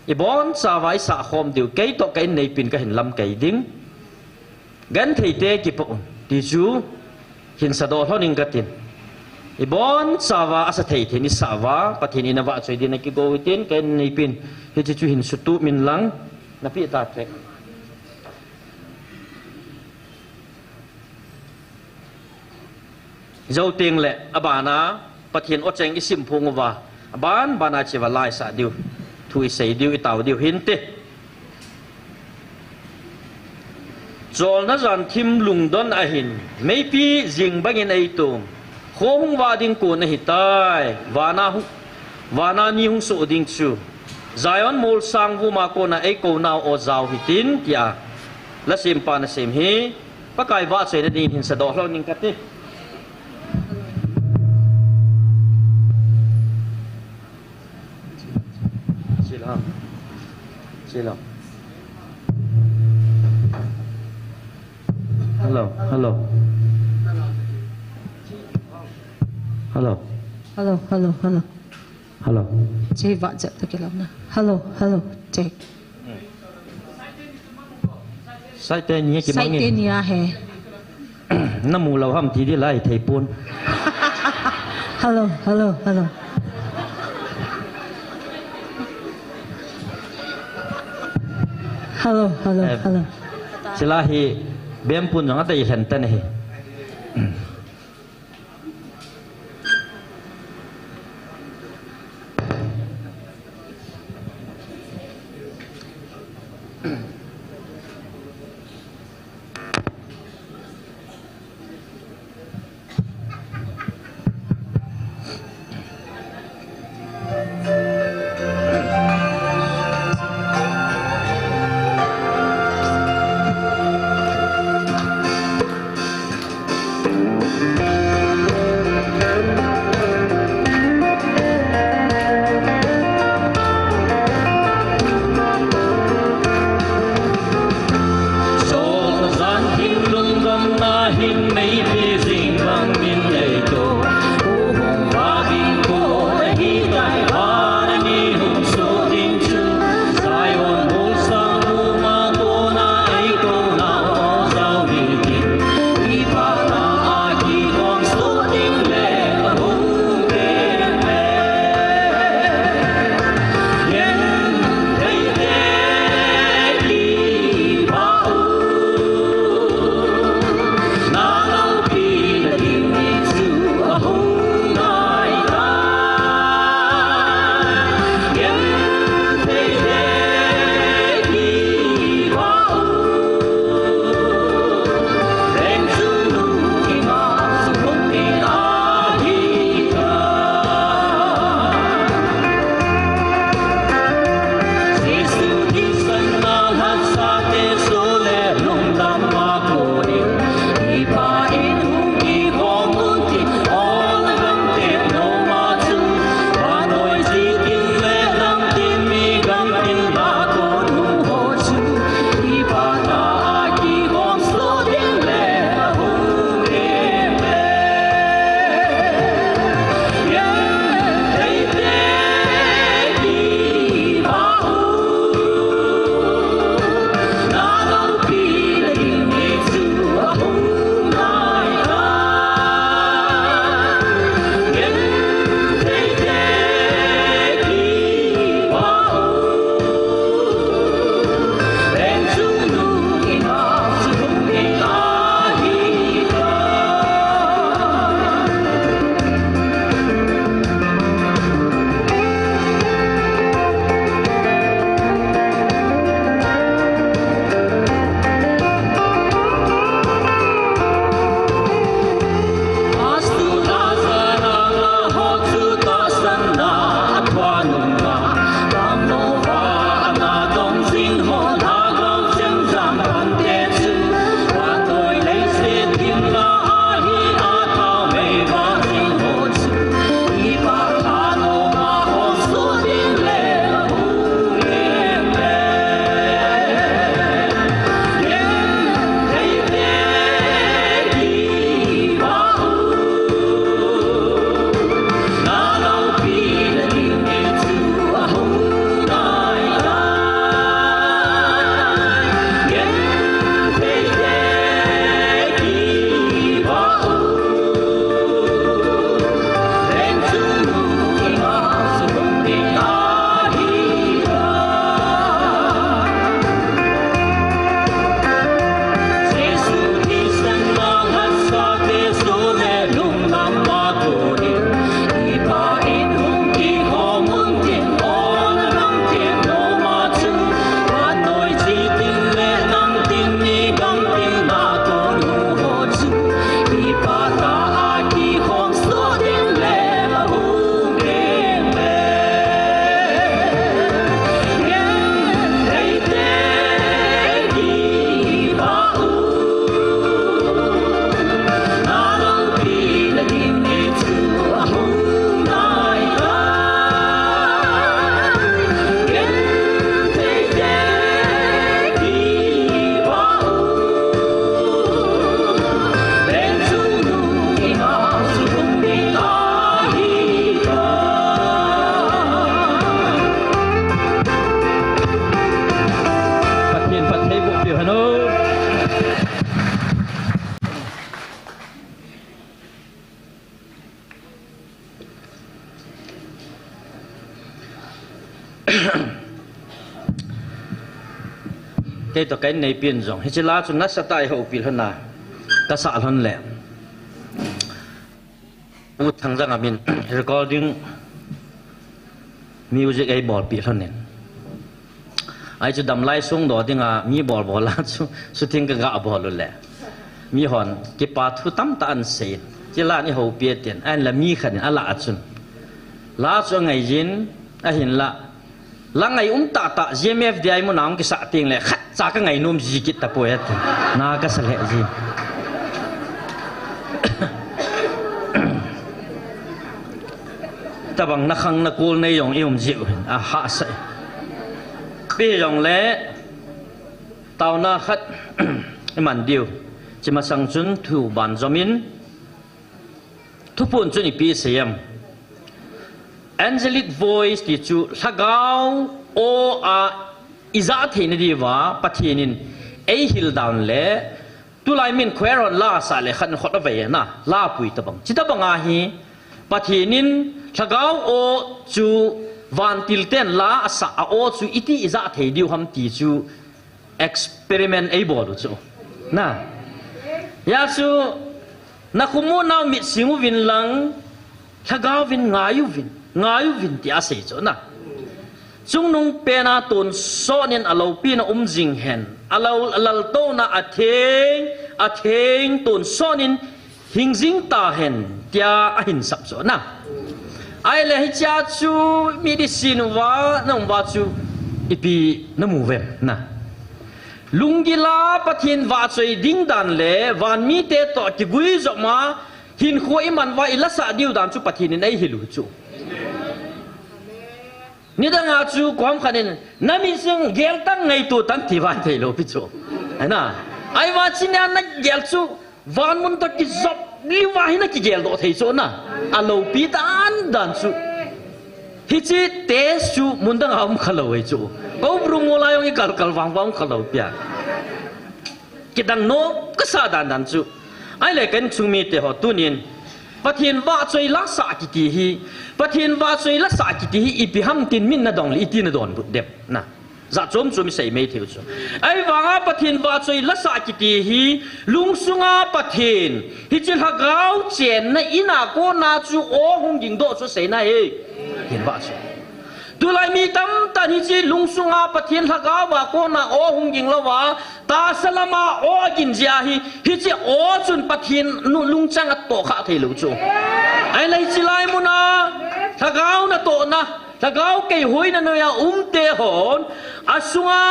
ibonchauva isah khom diu, kei toh ka inneipin kahin lamkai ding. Gentheite kipah un, ti chu hin sadoh lhon ing katin. Ibon chauva asa thei thei ni sah uva, Pathen in avahchoi din akigo hitin, ken neipin, hiche chu hin sutup in lang, napeh ta thei. Jou teng le, abana, Pathen o cheng isim phong uva, aban, bana cheva laisah diu, thu isei diu, itao diu hinte. Cholna jan thim lungdon ahin, meipi jing bangin eitom. Kho hung vah ding kon ahitai, vana hung, vana ni hung soh ding chu. Zion molsang vuma kona eikou nau o jao hitin, tia. La sempa na sem hi, Pakai vahchoina dingin hin sadoh lhon ning kati. Sila. Sila. Hello, hello. Hello. Hello, hello, hello. Hello. Che, vah chat ta kilo na. Hello, hello. Check. Saite ni kimangin. Saite ni ahi. Namu lou ham ti di lai thei pon. Hello, hello, hello. Hello, hello, eh, hello. Sila hi bempun jong adei lhen tan ahi. Kei toh ka inneipi in jong hiche la chu nasatah a eihoupi lhon a, kasah lhon le U Thangjang a min recording music eibolpeh lhon in, ahi chu damlai songdoh dinga mi bolbol a chu shooting kagah bol u le, mihon kipa thu tamtah ahin seiyin, hiche la in eihoupi e tin, ahinla mi khat in alah a chun la chu angai jin, ahinla la ngai um tahtah G M F D I muna hung kisah tengle khatcha kangai nom ji kit tapoi ati. Na kasa lheh ji. Tabang nakhang nakol nei jong ium jiu hin ahahsa e. Ipi hijongle taona khat iman diu. Hiche masang chun thu banjom in, thuphon chun ipi asei em? Angelic voice ti chu lhagao aw a ijah theina diuva Pathen in eihil dan le, tulai min choir hon la asah le khat in khut avei a, la apui tabang, chuti tabang ahi. Pathen in lhagao aw chu vantil ten la asah a aw chu iti ijah thei diu ham ti chu experiment eibol u chu, na. Hijeh chun nakhumu nau mit sing uvin lang, lhagao vin ngai uvin, ngai uvin ti asei chu, na. Chungnung pena tonsot in aloupina um jing hen, alou, alaltouna atheng, atheng tonsot in hing jing tahen, tia ahin sap chu, na. Ahile hichea chu mi dihsin uva naum uva chu ipi namu uvem, na. Lunggil a Pathen vahchoi ding dan le van mite toh kiguijop a hinkho iman uva ilasah diu dan chu Pathen in eihil u chu. Nidang a chu koiham khat in, na mit sing gel tan, ngaito tan ti vang theilou pi chu. Ahi na. Ahivang chuni a nagel chu van mun toh kijop lou va hi nakigel doh thei chu, na. Aloupi dan dan chu. Hiche test chu mun dang a um khalou ahi chu. Ko bru mo la jong ikal kal vang vang um khalou pi a. Kidang nom kasa dan dan chu. Ahile ka insung mite ho tunin, Pathen vahchoi lasah kiti hi, Pathen vahchoi lasah kiti hi ipi ham tin min nadong le iti nadonbut dem, na. Jat chom chom isei mai thei u chu. Ahivanga Pathen vahchoi lasah kiti hi lungsunga Pathen, hiche lhagao chenna in a kona chu aw hung ging doh chu seina ahi. Pathen vahchoi. Tulai mi tamtah in hiche lungsunga Pathen lhagao a kona aw hung ging louva, tahsa lama aw agin jeh ahi, hiche aw chun Pathen nu lungchang atoh kha thei lou chu. Ahile hiche lai muna, lhagao natohna, lhagao keihuina noiya um te hon, asunga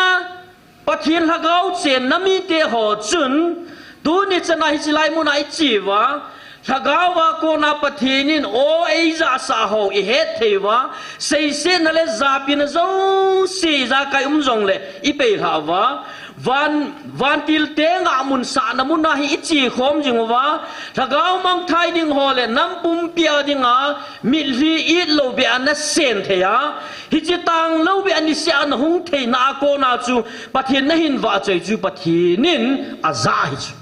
Pathen lhagao chenna mite ho chun, tuni chana hiche lai muna iche uva, lhagao a kona Pathen in aw eijahsah ho ihet thei uva, seisetna le japina jouse ijakai um jongle ipeilhah uva, van, vantil te ngahmun sahna muna hi iche khom jing uva, lhagao mangthai ding ho le nam pumpi a dinga mitlhi it lou beh a nasen thei a, hiche tanglou beh a niseh a nahung theina a kona chu Pathen nahin vahchoi chu Pathen in ajah ahi chu.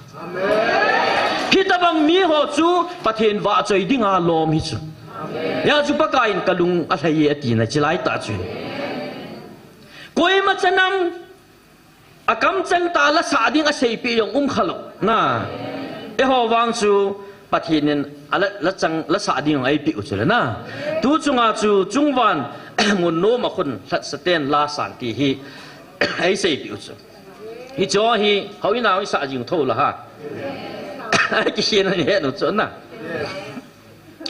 Hitobang mi ho chu Pathen vahchoi dinga lom ahi chu. Hijeh chun Pakai in kalung alhai e atina chilai tah chu. Koima chanam akamcheng tah a lasah ding aseipeh jong um khalou, na. Eiho vang chu Pathen in ala, lachang, lasah ding jong eipeh u chule, na. Tu chunga chu chungvan mun nom a khun lhatsa ten la san ti hi eiseipeh u chu. Hiche hi houin a hung isah jing thou la ha. Kikhen ahi het u chu, na.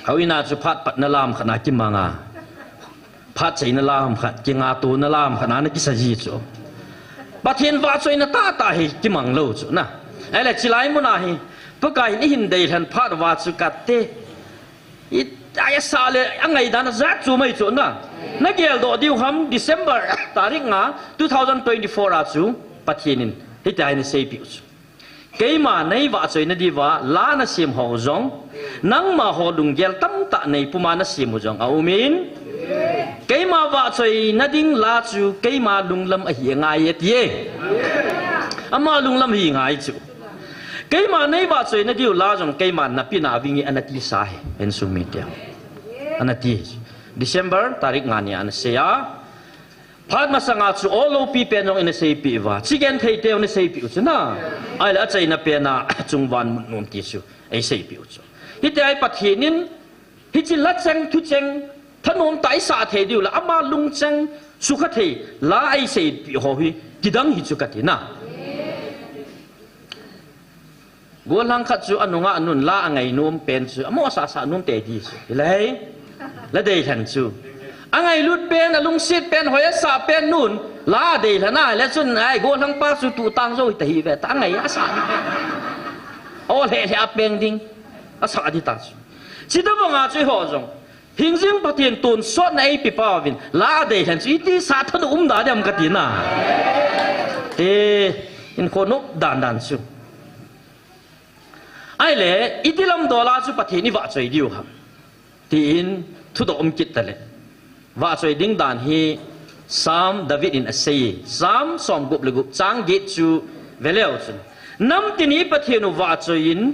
Houin a chu phat patna lam khat na kimang a, phat cheina lam khat, kingahtona lam khat na nakisa ji chu. Pathen vahchoina tahtah hi kimang lou chu, na. Ahile chilai muna hi Pakai in eihin deilhen phat uva chu kate, i, ai asa le angai dan ajat chu mai chu, na. Nagel doh diu ham, December tarik nga, two thousand twenty-four a chu Pathen in hitia hi aseipeh u chu. Keima neivahchoina diuva la nasem ho jong, nangma ho lunggel tamtah neipuma nasem u jong aumin, keima vahchoina ding la chu keima lunglam ahi angai e, ati e. Ama lunglam hi ngai chu. Keima neivahchoina diu la jong keima napina vinge anatisa ahi, insung mite. Anati. December tarik nga ni a anasei a. Phat masanga chu aw lopi pen jong ina seipeh uva, chi genthei teu ina seipeh u chu na. Ahile achaina pena chungvang mut nom ti chu eiseipeh u chu. Hitia hi Pathen in hiche la cheng, thu cheng, thanom tah isah thei diu le ama lungchang sukha thei la eiseipeh ho hi kidang hi chu kati na. Gollhang khat chu anunga anun la angainom pen chu, amo asah sah nom tei di chu. Hilai. La deilhen chu. Angailut pen, alungset pen, hoi asah pen nun, la deilhen a, le chun, ai, gollhang pa chu tutang jou hita hi ve, ta angai asah. Aw le le apeng ding. Asah di ta chu. Chita banga chu ho jong. Hingjing Pathen tonsotna eipe pau vin, la deilhen chu iti sa thanom um da diam kati na. E, in khonop dan dan chu. Ahile, iti lam dola chu Pathen ivahchoi diu ham. Tin, thudoh um kit tale. Vahchoi ding dan hi, Psalm David in asei. Psalm som gup le gup chang get chu veleu chun. Namtin i Pathen u vahchoi in,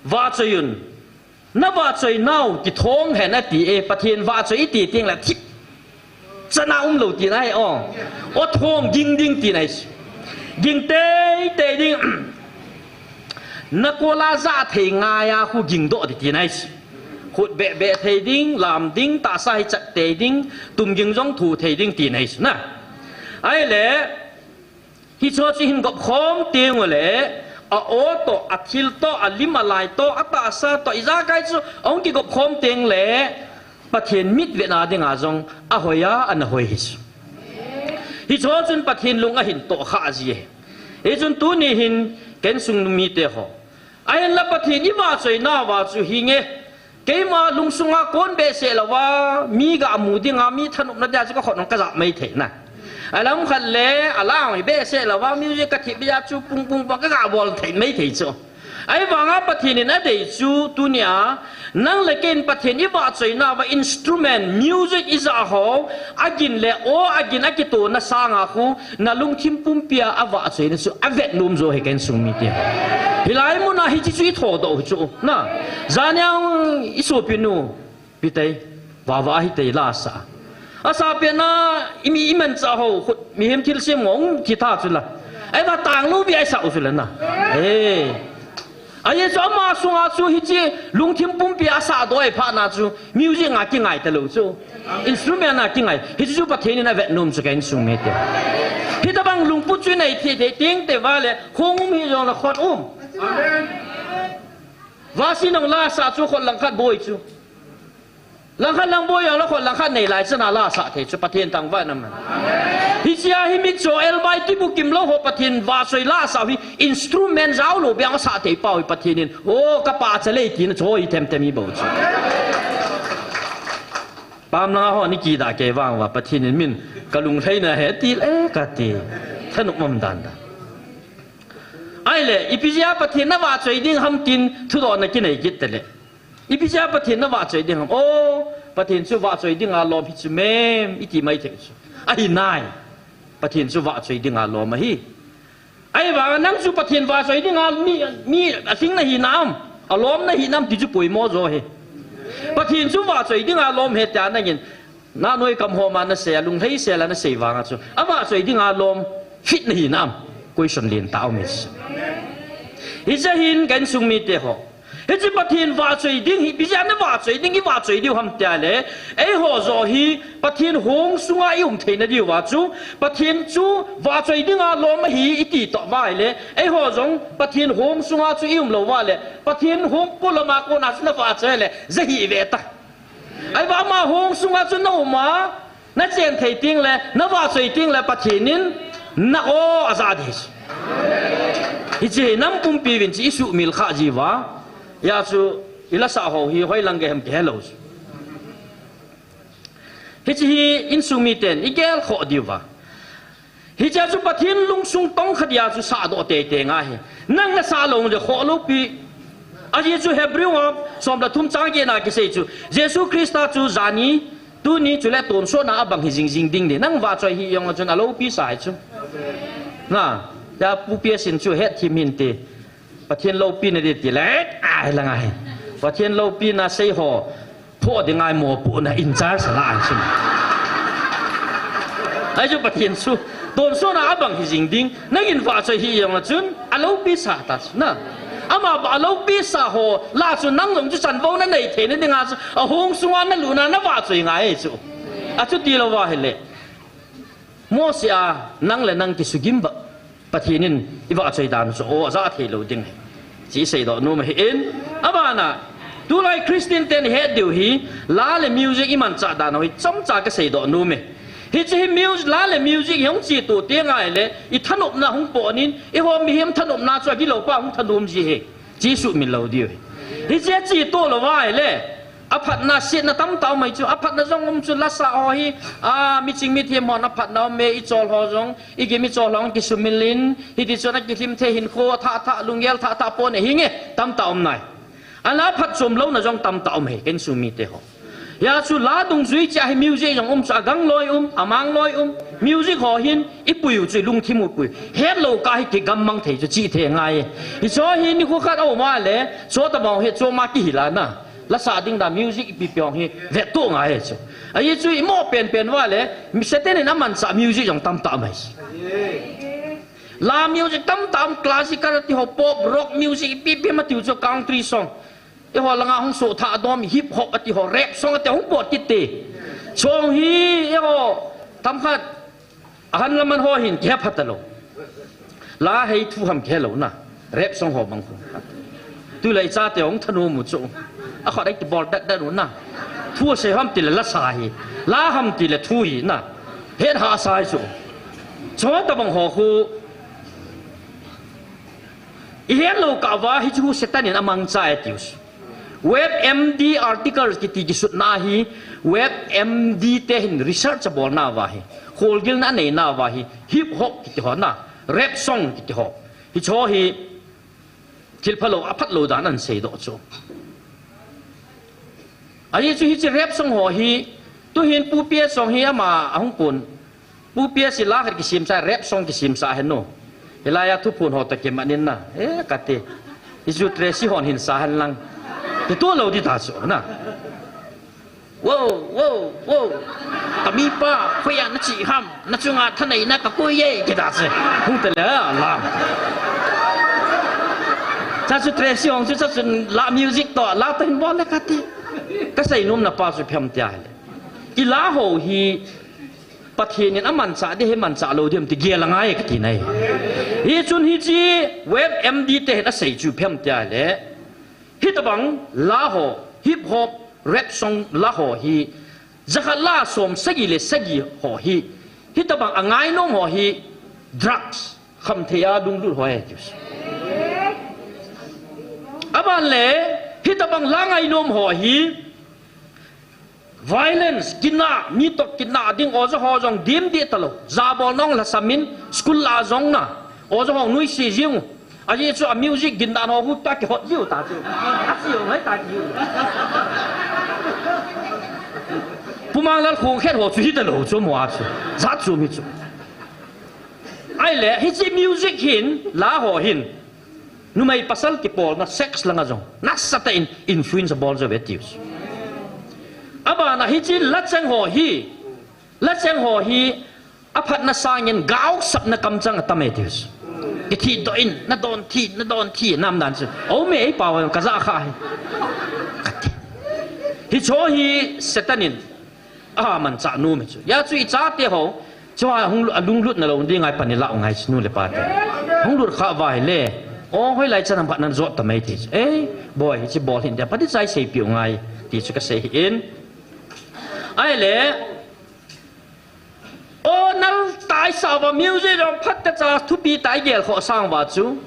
vahchoi un. Na vahchoi nau kithong hen ati e, Pathen vahchoi iti teng le thip. Chana um lou tina hi o. O thong ging ding tina hi. Ging tei tei ding. Na kola ja thei ngai a khu ging doh di tina hi. Khut beh beh thei ding, lam ding, tahsa hi chat tei ding, tum ging jong thu thei ding tina hi na. Ahile, Hicho chu hin gop khom teng ule, a aw to, a thil to, a lim a lai to, a tahsa to, ijakai chu ahung kigop khom teng le, Pathen mitvetna dinga jong ahoi a, ana hoi hi chu. Hicho chun Pathen lung ahin toh kha ji e. Hichun tuni hin ken sung mite ho. Ahinla Pathen ivahchoi nauva chu hinge. Keima lungsunga kon behseh louva, mi ga mu dinga, mi thanopna dia chu ka khut nung ka jap mai thei na. Alam khat le, alam hi behseh louva, music ka thip dia chu pung pung pung ka ga bol thei mai thei chu. Ahivanga Pathen in adei chu tunia, nang le ken Pathen ivahchoi nauva instrument, music ija ho, agin le aw, agin akitona sanga khu, na lungthim pumpia avahchoina chu avet nom jo hi ken sung mite. Hilai muna hiche chu ithodoh hi chu. Na, janiang isopinu, pitei, vava hitei la asa. Asa pena, imi iman cha ho, khut, mihem thilsem ngong, kitha chu la. Ai va tang lou vi ai sa u chu la na. Eh. Ahi chu ama sunga chu hiche, lungthim pumpi asa doi pha na chu, music a kingai ta lou chu. Instrument a kingai. Hiche chu Pathen in avet nom chu ken sung mite. Hitabang lungput chu nei thei thei teng te vale, khong um hi jong la khut um. Amen. Vasi nong la sa chu khut langkhat boi chu. Langkhat lang boi jong la khut langkhat nei lai chana la sa thei chu Pathen thangvah na man. Hichea hi mitcho elbai tibukim lou ho Pathen vahchoi la sa hi instrument jao lou bang sa thei pau hi Pathen in. O ka pa cha lei tina chu hi them them hi bou chu. Pam langa ho ni kida kei vang uva Pathen in min ka lunglhaina he ti le ka ti. Thanop um dan dan. Ahile, ipi jeh a Pathen na vahchoi ding ham tin thudoh na kinei kit tale. Ipi jeh a Pathen na vahchoi ding ham. O, Pathen chu vahchoi dinga lom hi chu mem, iti mai thei chu. Ahi nai. Pathen chu vahchoi dinga lom ahi. Ahivanga nang chu Pathen vahchoi dinga mi, mi alhing na hinam, alom na hinam ti chu poimo jo hi. Pathen chu vahchoi dinga lom he tia nangin, na noi kam homa na sei, alunglhai sela na sei vanga chu. Avahchoi dinga lom fit na hinam. Question lentah um hi. Hiche hin ka insung mite ho. Hiche Pathen vahchoi ding hi, ipi jeh a na vahchoi ding, ivahchoi diu ham tia le. Eiho jo hi, Pathen hong sunga i um theina diuva chu, Pathen chu vahchoi dinga lom ahi iti toh uva ahile. Eiho jong, Pathen hong sunga chu i um lou uva le. Pathen hong polama kona chu na vahchoi le, ja hi ve ta. Ahivang ama hong sunga chu na um a, na chen thei teng le, na vahchoi teng le, Pathen in na aw aja ding. Hiche hi nam pumpi vin chu i sumil kha jiuva. Hia chu i lasa ho hi hoilang gei ham kihe lou chu. Hiche hi insung miten i gel khoh diuva. Hichea chu Pathen lungsung tong khat dia chu sahdoh teitei ngai hi. Nang na sah lou le khoh lou pi. Ajeh chu Hebrew a som le thum chang get na kisei chu. Jesu Christa chu jani, tuni chule tonsot na abang hi jing jing ding di. Nang vahchoi hi jong chun aloupi sa hi chu. Na, ya pu pi asin chu het thim hin ti. Pathen loupina di ti le, ai la ngai. Pathen loupina sei ho. Pho di ngai mo pu na in charge la an sim. Ahi chu Pathen chu, tonsot a abang hi jing ding, nangin vahchoi hih jongle chun, aloupi sa ta chu na. Ama ba aloupi sa ho lah chu nang jong chu chanvou nanei theina dinga chu, ahong sunga nalut a navahchoi ngai chu. Achuti louva ahile, Mose a nang le nang kisugim ba, Pathen in ivahchoi dan chu aw ajah thei lou ding ahi. Chu iseidoh nom ahin, abana, tulai Christian ten ihet diu hi, la le music imanchah dan ho hi chomcha kaseidoh nom e. Hiche hi music, la le music hi hung cheto teng ahile, ithanopna hung poh in, eiho mihem thanopna chu agilou pa hung thanom ji ahi. Chu isumil lou diu ahi. Hiche cheto louva ahile, aphatna setna tamtah um ahi chu, aphatna jong um chu, lasa ho hi, a, miching mithem hon aphatna um e, ichol ho jong, igim ichol ho jong kisumil in, hiti chun akilhim thei hinkho athah thah, lunggel thah thah pon ahi nge, tamtah um nai. Ahinla aphatchom louna jong tamtah um ahi, ken sung mite ho. Hijeh chun la dungjui cheh a hi music jong um chu, agang loi um, amang loi um, music ho hin ipui u chu, ilungthim u pui. Hetlou kah hi kigammang thei chu chithei ngai. Hiche hi nikho khat aum a le, chutobang hi choma kihil a na. Lasa ding dan music ipi ipi hung hi vettoh ngai chu. Ajeh chu imo penpen uva le, Satan in amanchah music jong tamtah um ahi. La music tamtah um, classical ati ho, pop, rock music ipi ipi ma tiu chu, country song. Eiho langa hung sohthah dom, hip hop ati ho, rap song ati hung pot kit te. Chong hi, eiho, tamkhat, ahan laman ho hin kihepha talou. La hei thu ham kihelou na. Rap song ho bang khu. Tulai chate hung thanom u chu. Akhut a kibol dat dat u na. Thu asei ham tile lasa hi. La ham tile thu hi na. Hethah sa hi chu. Chutobang ho khu. Ihetlou kah uva hichu Satan in amangcha e tiu chu. WebMD articles kiti kisutna hi, WebMD te hin research abolna uva hi, kholgilna aneina uva hi, hip hop kiti ho na, rap song kiti ho. Hiche ho hi, thil phalou, aphatlou dan ahin seidoh chu. Ajeh chu hiche rap song ho hi, tuhin Pu P S song hi ama ahung pon. Pu P S hi la khat kisemsa, rap song kisemsa hen u. Hilai a thuphon ho toh kimat in na. Eh, kati. Hichu Tracy hon hin sa hen lang. Kitoh lou ding ta chu na. Wo, wo, wo. Ka mipa, hoiya nache ham, nachunga thaneina kakoi e, kiti chu. Hung tele, la. Chuche chu Tracy hon chu, chuche chu la music toh, la toh hin bol le kati. Kasei nomna pa chu ipi ham tia ahile. I la ho hi, Pathen in amanchah ding ham, manchah lou ding ham ti gel angai kati nai. Hichun hiche WebMD te hin asei chu ipi ham tia ahile. Hitobang la ho, hip hop, rap song la ho hi, jakhat la som sagi le sagi ho hi, hitobang angainom ho hi, drugs, khamthei a lunglut ho ahi tiu. Aban le, hitobang la ngainom ho hi, violence, kinah, mi toh kinah ding, oja ho jong dim deh talou. Jabol nung lhasam in, school lah a jong na. Oja ho nuisat jing u. Ajeh chu a music gin dan ho khu ta kihot jiu ta chu. Achi u ngai ta jiu. Pu Manglal khong khet ho chu hitalou chu mo a chu. Jat chu mi chu. Ahile, hiche music hin, la ho hin. Numei pasal kipolna sex langa jong nasatah in influence abol jo ve tiu. Abana hiche lacheng ho hi, lacheng ho hi aphatna sangin gaosapna kamchang atam e tiu. Kithihdoh in, nadon thih, nadon thih, nam dan chu. Aum e, eipao kaja kha hi. Kati. Hiche ho hi Satan in Amanchah nom e chu. Hijeh chun ichate ho, chua hung lu-, alunglut nalou ding ngai pan ilah u ngai chu nu le pa te. Hung lut kha uva ahile, o hoilai chan ham khat nan jot ta mai ti chu. Ei, boi, hiche bol hin dia, pati chai seipeh u ngai, ti chu kasei ahin. Ahile, o nal taisa uva music jong phat kacha thupi tah igel khoh sang uva chu.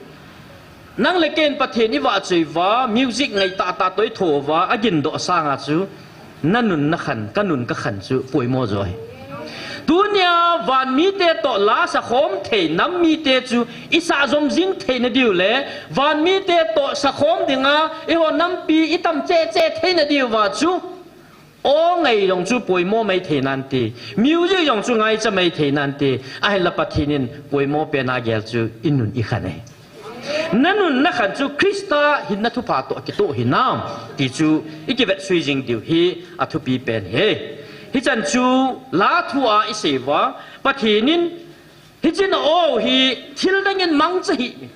Nang le ken Pathen ivahchoi uva, music ngai tahtah toh itho uva, agindoh sanga chu, nanun nakhan, kanun kakhan chu, poimo jo ahi. Tunia, van mite toh la sakhom thei, nam mite chu, isah jom jing theina diu le, van mite toh sakhom dinga, eiho nampi itam cheh cheh theina diu va chu, O ngai jong chu poimo mai thei nante. Music jong chu ngaicha mai thei nante. Ahinla Pathen in poimo pen a gel chu inun ikhan ahi. Nanun nakhan chu Christa hinna thupha toh kitoh hinam ti chu ikivet sui jing diu hi athupi pen ahi. Hichan chu la thu a i sei uva, Pathen in, hiche na-o hi thil dang in mangcha hih in.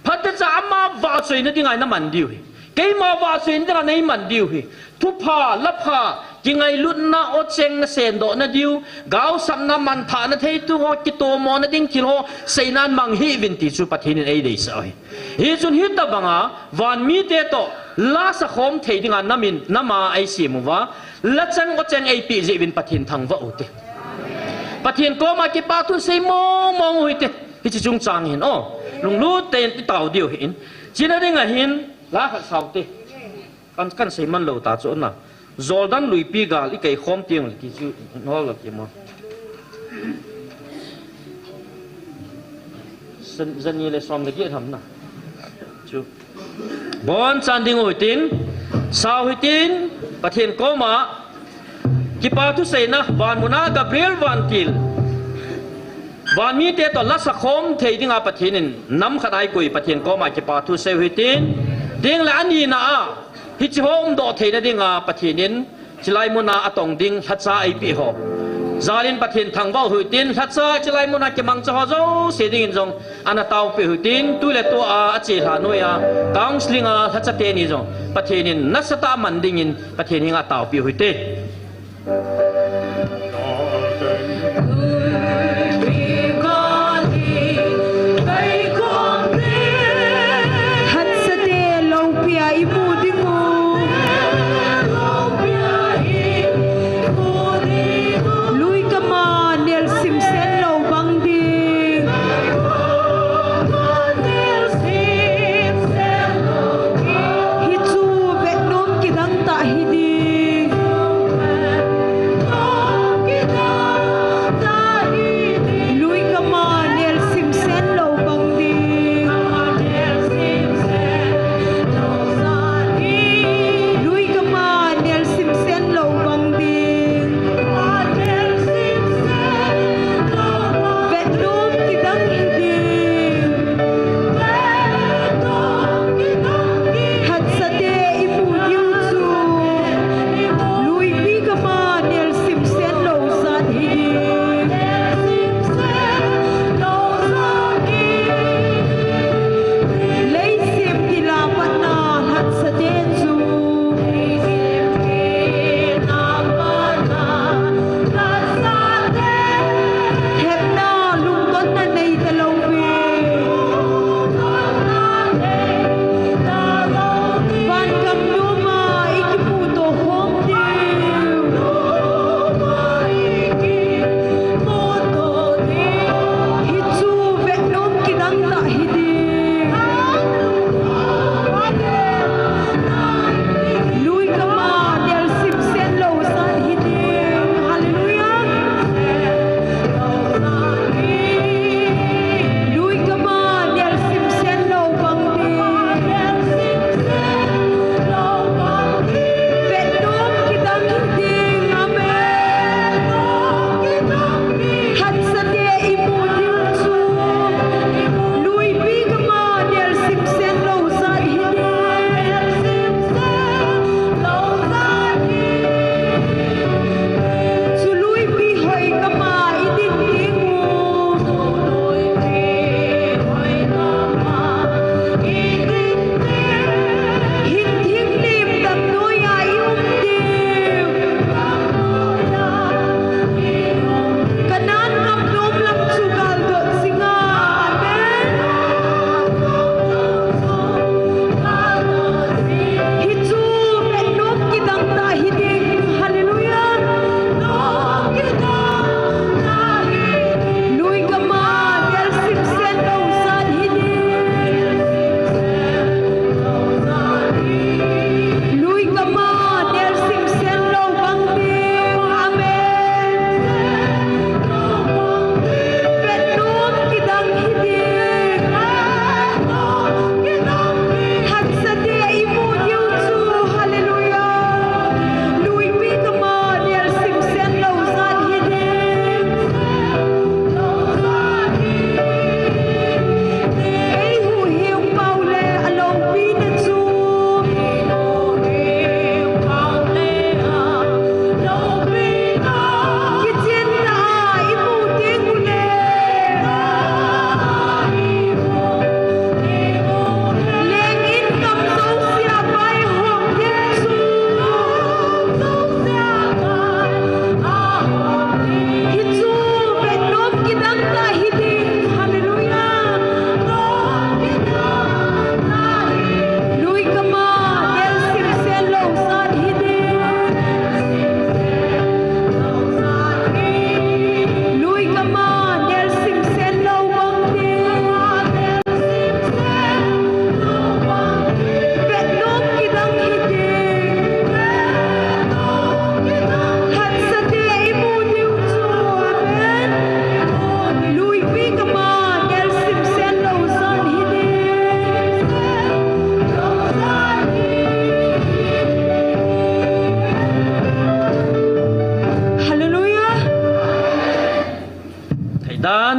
Phatecha ama vahchoina dinga na man diu ahi. Keima vahchoina dinga nei man diu ahi. Thupha, lapha, kingailutna, o cheng na sendoh na diu, gaosapna, manthahna, theitu ho, kitomona ding thil ho, seinan mang hih uvin ti chu Pathen in ei deisah u ahi. Hichun hitabanga, van mite toh, la sakhom thei dinga nam in, nam a ei sem uva, la cheng o cheng ei peh jeh uvin Pathen thangvah u hite. Pathen koma kipa thu sei mong mong u hite. Hiche chungchang hin, o, lunglut tah in i tao diu ahin. Chuna dinga hin, la khat sao hite. Kan, kan sei man lou ta chu na. Jordan luipi gal i kei khom teng le ti chu, hol la ti mo. San, zani le som le get ham na. Chu. Bonchan ding u hitin, sao hitin, Pathen koma, kipa thu seina, van muna Gabriel vantil. Van mite toh la sakhom thei dinga Pathen in, nam khat a ei koi Pathen koma kipa thu sei u hitin, ding le ani na a, Hiche ho umdoh theina dinga Pathen in, chulai muna atong ding lhacha eipeh ho. Jal in Pathen thangvah u hitin, lhacha chulai muna kimangcha ho jouse dingin jong, ana taopeh u hitin, tu le tu a, ache lha noiya, counseling a, lhacha teni jong, Pathen in nasatah a man dingin, Pathen henga taopeh u hite. Hatsate loupia imu dingu. Lui kama nelsim sen lou bang ding. Hichu vetnom kidang tah hiding.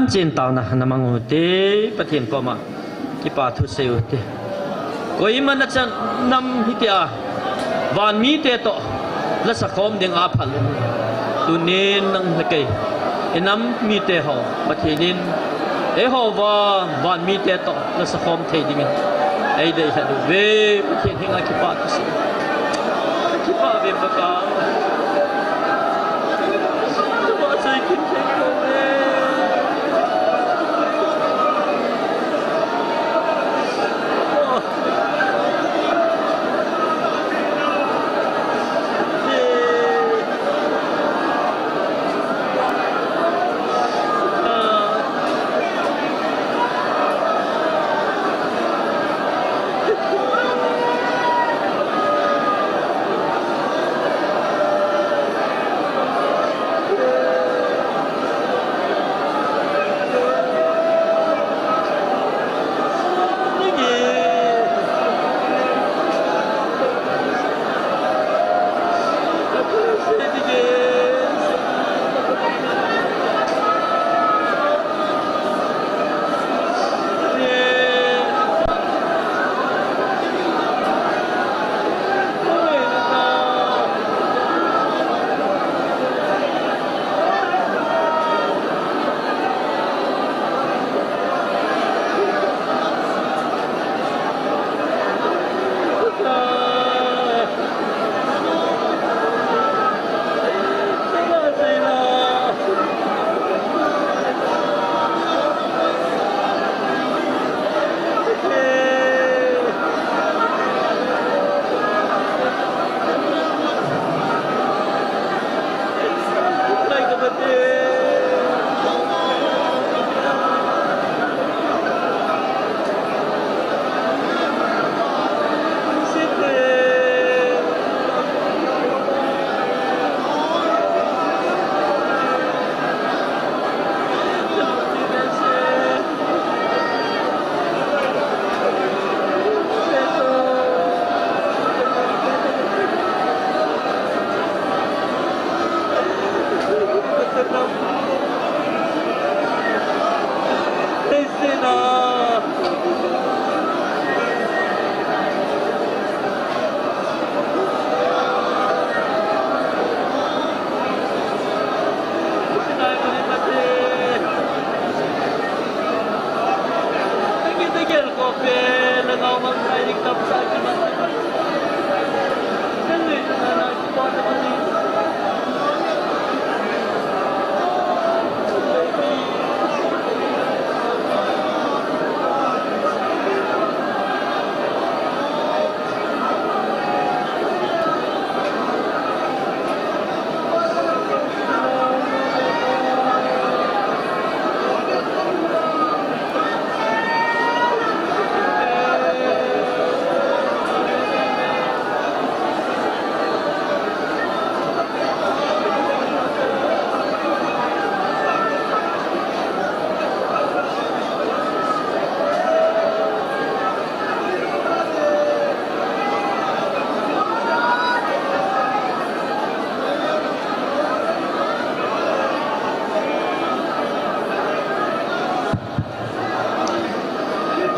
Chin tauna na mang u te, Pathen koma kipa thu sei u te. Koima nachan nam hitia, van mite toh lasa khom ding a phal in. Tunin nang le kei, i nam mite ho, Pathen in eiho vang van mite toh lasa khom thei dingin eidei lheh uve. Pathen henga kipa thu sei. Kipa ve Pakai.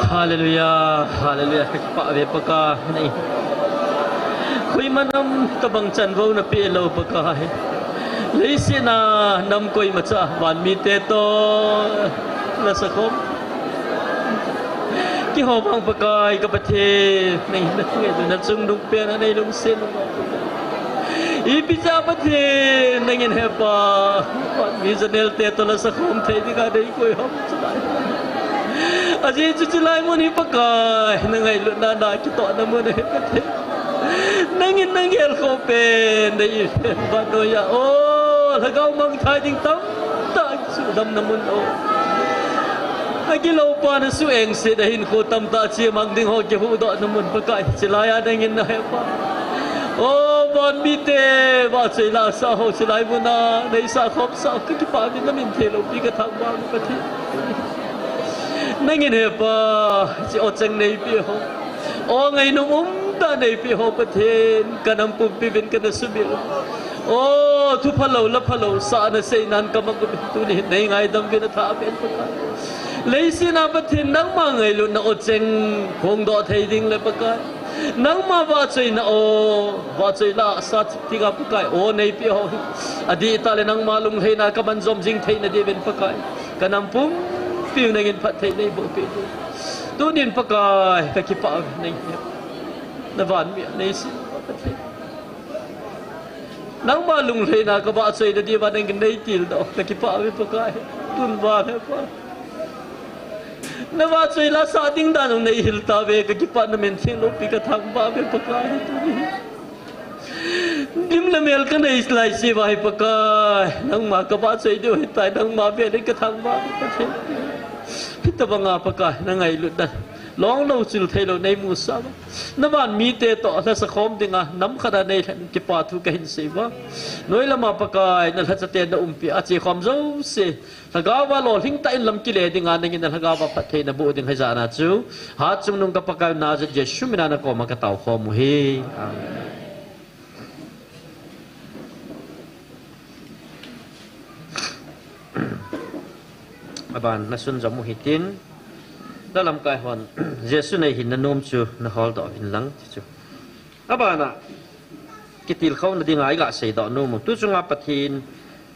Hallelujah, hallelujah. Kipa ve Pakai. Koima nam tabang chanvo napeh lou Pakai. Leiset a nam koimacha van mite toh lasa khom. Keiho vang Pakai ka Pathen, nei, nei, nei, nachung dungpen a nei lungset. Ipi cha Pathen, nangin hepa, mi janel te toh lasa khom thei dinga nei koi ham chulai. Ajeh chu chulai mun hi Pakai, na ngailutna na kitohna mun ahi Pathen. Nangin nangel khom pen, nei, vannoi a, o, lhagao mangthai ding tamtah sudamna mun o. Agilou pa na suhengset a hinkho tamtah chemang ding ho kihuhdohna mun Pakai, chulai a nangin nahepa. O, van mite, vahchoi lahsah ho, chulai mun a, neisah khomsah ho, kakipah in namin theilou pi kathangvah Pathen. Nangin hepa, hiche o cheng neipeh ho. O ngainom umtah neipeh ho Pathen, kanam pumpi uvin kana sumil. O, thu phalou, la phalou, sa nasei nan ka mang u, tuni hin nei ngaidam uvin atha pen Pakai. Leiset a Pathen nangma ngailutna o cheng, phongdoh thei ding le Pakai. Nangma vahchoina o, vahchoi la sa thik thik a Pakai, o nei pe ho hi. Adih tah le nangma lunglhaina ka man jom jing theina diuvin Pakai. Ka nam pumpi u nangin phatthei nei boh pe diu. Tunin Pakai, ka kipah uve nangin. Na van mi a nei sin Pathen. Nangma lunglhaina ka vahchoina diuva nangin nei tildoh, ka kipah uve Pakai. Tun vang he Pa. Na vahchoi la sa ding dan u nei hil tauve, ka kipah na min theng loupi ka thangvah uve Pakai. Tuni. Lim le mel ka nei lai se uva hi Pakai. Nangma ka vahchoi diu ahitai, nangma vel in ka thangvah uve Pathen. Hitobanga Pakai, na ngailutna. Long lou chil thei lou nei musah uva. Na van mite toh lhasa khom dinga, nam khat a nei lhen kipa thu ka hin sei uva. Noi lama Pakai, na lhacha te na umpi a che khom jouse. Lhagao va lolhing tah in lam kile dinga, nangin na lhagao va phatthei na boh ding ahi jeh a chu. Hatchungnung ka Pakai Nazareth Jesu mina na koma ka tao khom u hi. Amen. Aban na sunjom u hitin, la lamkai hon, Jesu nei hin na nom chu na holdoh uvin lang ti chu. Abana, kitilkhouna dinga i ga seidoh nom u. Tu chunga Pathen,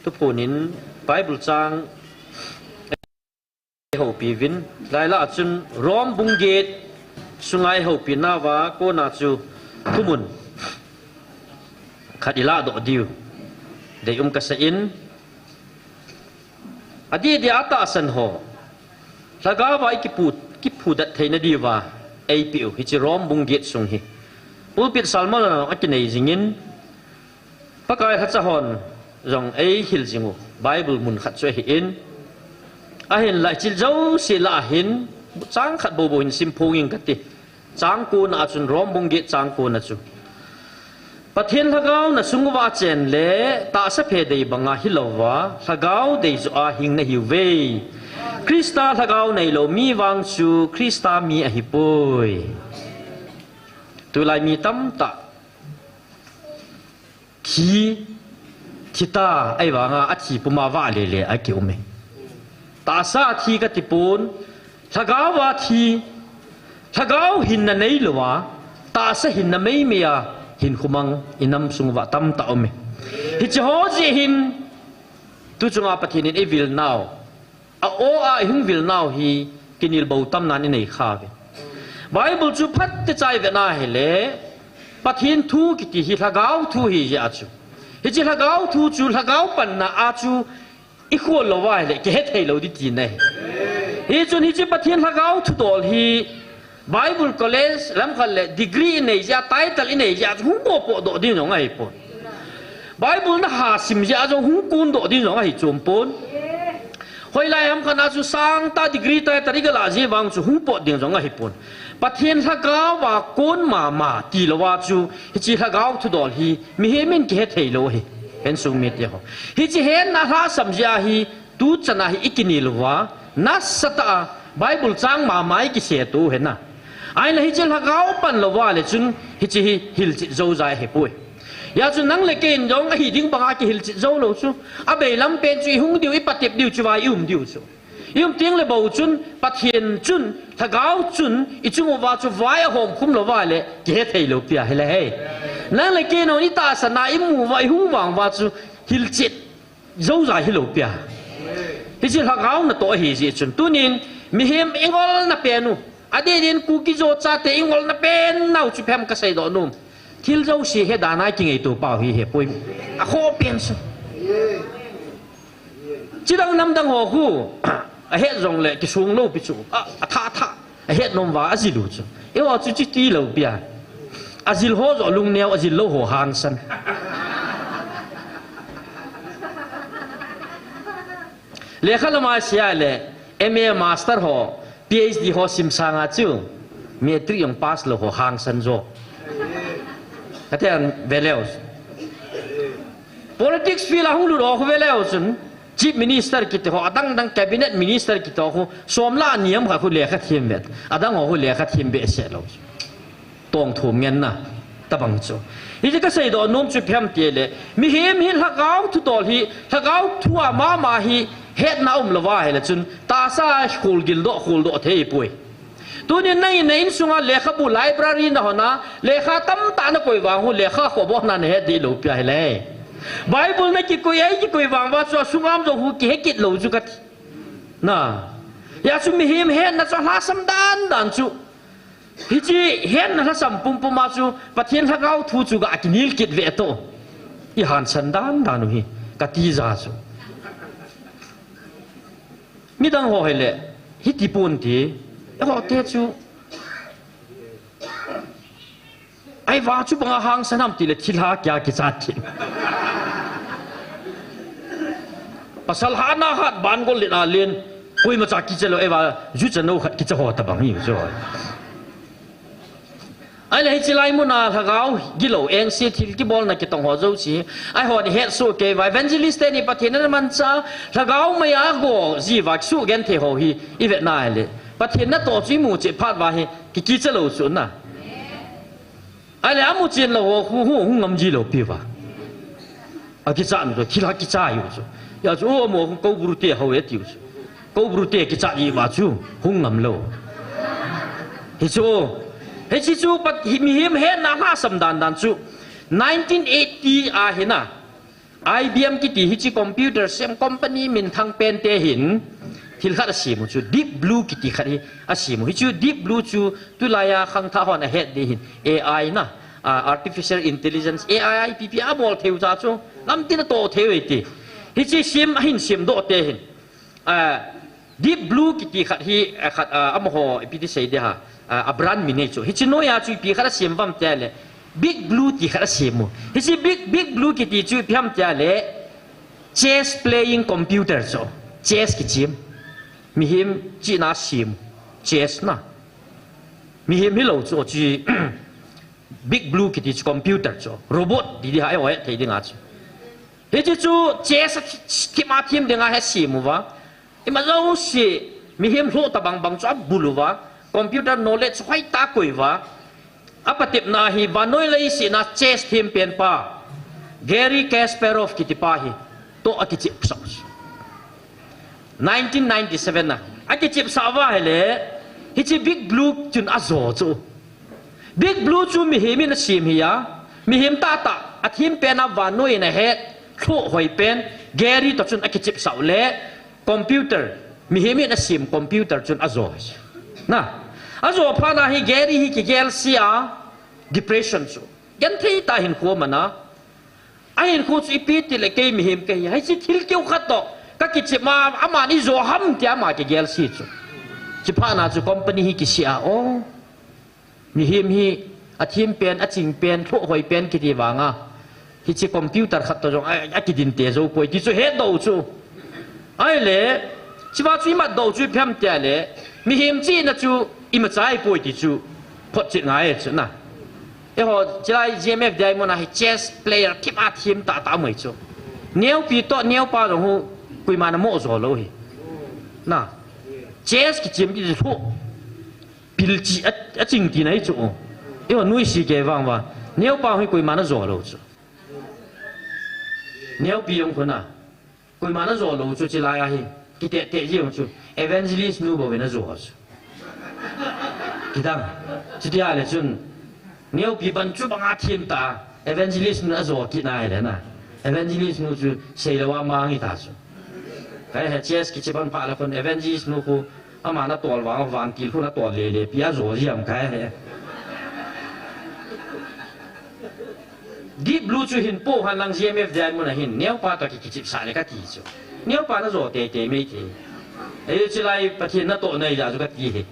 thuphon in, Bible chang, houpi uvin, lai la chun Rom bung get sunga i houpi nauva kona chu thumun khat i ladoh diu deium ka sa in, adeh deh a tahsan ho, lhagao va i kipu, kiphudat theina diuva eipeh u, hiche Rom bung get sung hi. Pulpit sermon a kinei jingin, Pakai lhacha hon jong eihil jing u, Bible mun khat chu ahin, ahinla hiche jouse lah a hin, chang khat bou bou hin simphong ing kati. Chang kona chun, Rom bung get chang kona chu. Pathen lhagao na sung uva achen le, tahsa phe dei banga hilouva, lhagao dei joh a hing nahiuve. Christa lhagao neilou mi vang chu, Christa mi ahipoi. Tulai mi tamtah thi, thi ta, ahivanga athi puma vah lele a kium e. Tahsa a thi kati pon, lhagao a thi, lhagao hinna neilouva, tahsa hinna meimei a hinkho mang i nam sung uva tamtah um e. Hiche ho jeh hin, tu chunga Pathen in eivil nau, a-o a ihung vil nau hi kinel bou tamnan inei khauve. Bible chu phatechan ivet na hile, Pathen thu kiti hi lhagao thu ahi jeh a chu. Hiche lhagao thu chu lhagao panna a chu ikhol lou va ahile, kihe thei lou ding tina ahi. Hichun hiche Pathen lhagao thudol hi, Bible college lam khat le degree inei jeh a, title inei jeh a, hung pohpoh doh ding jong ahipon. Bible na ha sim jeh a jong hung kon doh ding jong ahi chom pon. Hoilai ham khat a chu sangtah degree, title iga lah jeh vang chu hung pot ding jong ahipon. Pathen lhagao va kon mama tilou a chu hiche lhagao thudol hi mihem in kihe thei lou ahi. Insung mite ho. Hiche hetna lhasam jeh a hi tu chan a hi ikinel uva, nasatah a Bible chang mama ikiseto u ahi na. Ahinla hiche lhagao pan lou va le chun hiche hi hilchet jou jai ahipoi. Hijeh chun nang le kei in jong ahi ding banga kihilchet jou lou chu. Abeilam pen chu ihung diu, ipatep diu chu, vai ium diu chu. Ium teng le bou chun, Pathen chun, lhagao chun, ichung uva chu vai ahom khum lou va le, kihe thei lou pi ahile hei. Nang le kei in jong itahsan a imu uva, ihung vang uva chu, hilchet jou jai hilou pi a. Hiche lhagao natoh ahi jeh chun. Tunin, mihem ingolna pen u. Adeh din Kuki-Zo chate ingolna pen nau chu phem kasei doh nom. Thil jouse he dan a kingaito pau hi hepoi. Akhoh pen chu. Chidang namdang ho khu. Ahet jongle kisong lou pi chu. A, athah athah. Ahet nom uva ajil u chu. Eiho chu chuti lou pi a. Ajil ho joh lungneo, ajil lou ho hangsan. Lekha lama sia le M A master ho, P H D ho sim sanga chu. Matric jong pass lou ho hangsan jo. Kati a veleu. Politics field a hung lut ho khu veleu chun. Chief Minister kiti ho, adang dang Cabinet Minister kiti ho khu, som la niam kha khu lekha them vet. Adang ho khu lekha them behseh lou. Tong thum ngen na. Tabang chu. Hiche kasei doh nom chu ipi ham itile, mihem hi lhagao thudol hi, lhagao thu a mama hi hetna umlou va ahile chun, tahsa khol gildoh, kholdoh thei poi. Tunin nangin na insunga lekhabu library nahon a, lekha tamtah nakoi vang u, lekha kho bou hina nahet dih lou pi ahile. Bible nakikoi, eikikoi vang uva chu asunga um jong u kihe kit lou chu kati. Na. Hijeh chun mihem hetna chu alhasam dandan chu. Hiche hetna lhasam pumpum a chu Pathen lhagao thu chu ga kinel kit ve to. Ihansan dandan u hi kati ja chu. Midang ho hile, hiti ponte, eiho te chu. Ahivang chu banga hangsan ham tile thilha kia kichat thei. Pasal hatna hat bangol le na len. Koimacha kicha lou, eiva, jucha nou khat kicha ho tabang hi chu. Ahile hiche lai muna lhagao gilou, engse thil kibolna kitong ho jouse. Eihon ihet soh kei uva, evangelist teni Pathen in amancha, lhagao maiya go ji uva kisugenthei ho hi ivet na ahile, Pathen natoh chu imu cheh phat uva hi kikicha lou chu na. Ahile amu chen lou ho khu, khu, hung ngam ji lou pi uva. Akichat nu chu, thilha kicha u chu. Hijeh chun, o, amaho khu Koubru te hou e tiu chu. Koubru te kichat ji uva chu, hung ngam lou. Hichu, hiche chu pat, hi, mihem hetna lhasam dandan chu. Nineteen eighty a hi na. I B M kiti hiche computer sem company minthang pen te hin thil khat asem u chu, Deep Blue kiti khat hi asem u. Hichu Deep Blue chu tulai a khangthah hon ahet ding hin A I na, a, artificial intelligence, A I, I P P abol thei u cha chu, lamtin atoh thei u e ti. Hiche sem, ahin semdoh te hin. A, Deep Blue kiti khat hi, a, khat, a, amaho, ipi ti sei ding ham, a, a brand min ahi chu. Hiche noiya chu ipi khat asem uvem tile, Big Blue ti khat asem u. Hiche Big, Big Blue kiti chu ipi ham tile, chess playing computer chu. Chess kichem. Mihem chihna sem. Chess na. Mihem hilou chu, chu Big Blue kiti chu computer chu. Robot ti ding ham, eiho hetthei dinga chu. Hiche chu chess a thi-, thim a thim dinga hi asem uva. Ima jouse mihem lhoh tabang bang chu abul uva. Computer knowledge hoitah akoi uva. Apatepna hi vannoi leiset a chess thempen pa Garry Kasparov kiti pa hi toh akichepsah u. Nineteen ninety-seven a akichepsah uva ahile, hiche Big Blue chun ajo chu. Big Blue chu mihem in asem ahi a, mihem tahtah, athempen a vannoi in ahet, lhoh hoi pen, Garry toh chun akichepsah u le, computer, mihem in asem computer chun ajo. Na, ajo phat a hi Garry hi kigelse a, depression chu. Genthei tah a hinkho aman a, ahinkho chu ipi tile kei mihem kahi, hiche thil keu khat toh kakichep a, aman ijo ham tia ama kigelse chu. Chuphat na chu company hi kisih a, o. Mihem hi athempen, achingpen, lhoh hoi pen kiti vanga, hiche computer khat toh jong a, akidinte jou poi ti chu hetdoh u chu. Ahile, hichea chu imatdoh u chu ipi ham tile, mihem chihna chu imacha ahipoi ti chu photchet ngai e chu na. Eiho, chulai G M F D I muna hi chess player thim a thim tahtah um e chu. Neopi toh neopa jong hu, koiman amo jo lou hi. Na. Chess kichem kiti lhoh. Pilchi a, aching tina hi chu. Eiho nuisat kei vang uva. Neopa hi koiman ajo lou chu. Neopi jong khu na. Koiman ajo lou chu chulai a hi. Kitehteh jeng chu. Evangelist nu bou in ajo chu. Kidang. Chuti ahile chun. Neopi ban chu banga thim tah. Evangelist nu ajo kit na ahile na. Evangelist nu chu seilou a mang hita chu. Kahe chess kichep ban phat le khun evangelist nu khu. Aman atol vang, vantil khu natol lele pi ajo jeng kahe. Deep Blue chu hin po hen lang G M F D I muna hin, neopa toh ki, kichepsah le kati chu. Neopa najo teitei mai thei. Ei chulai Pathen natoh nai ja chu kati hi.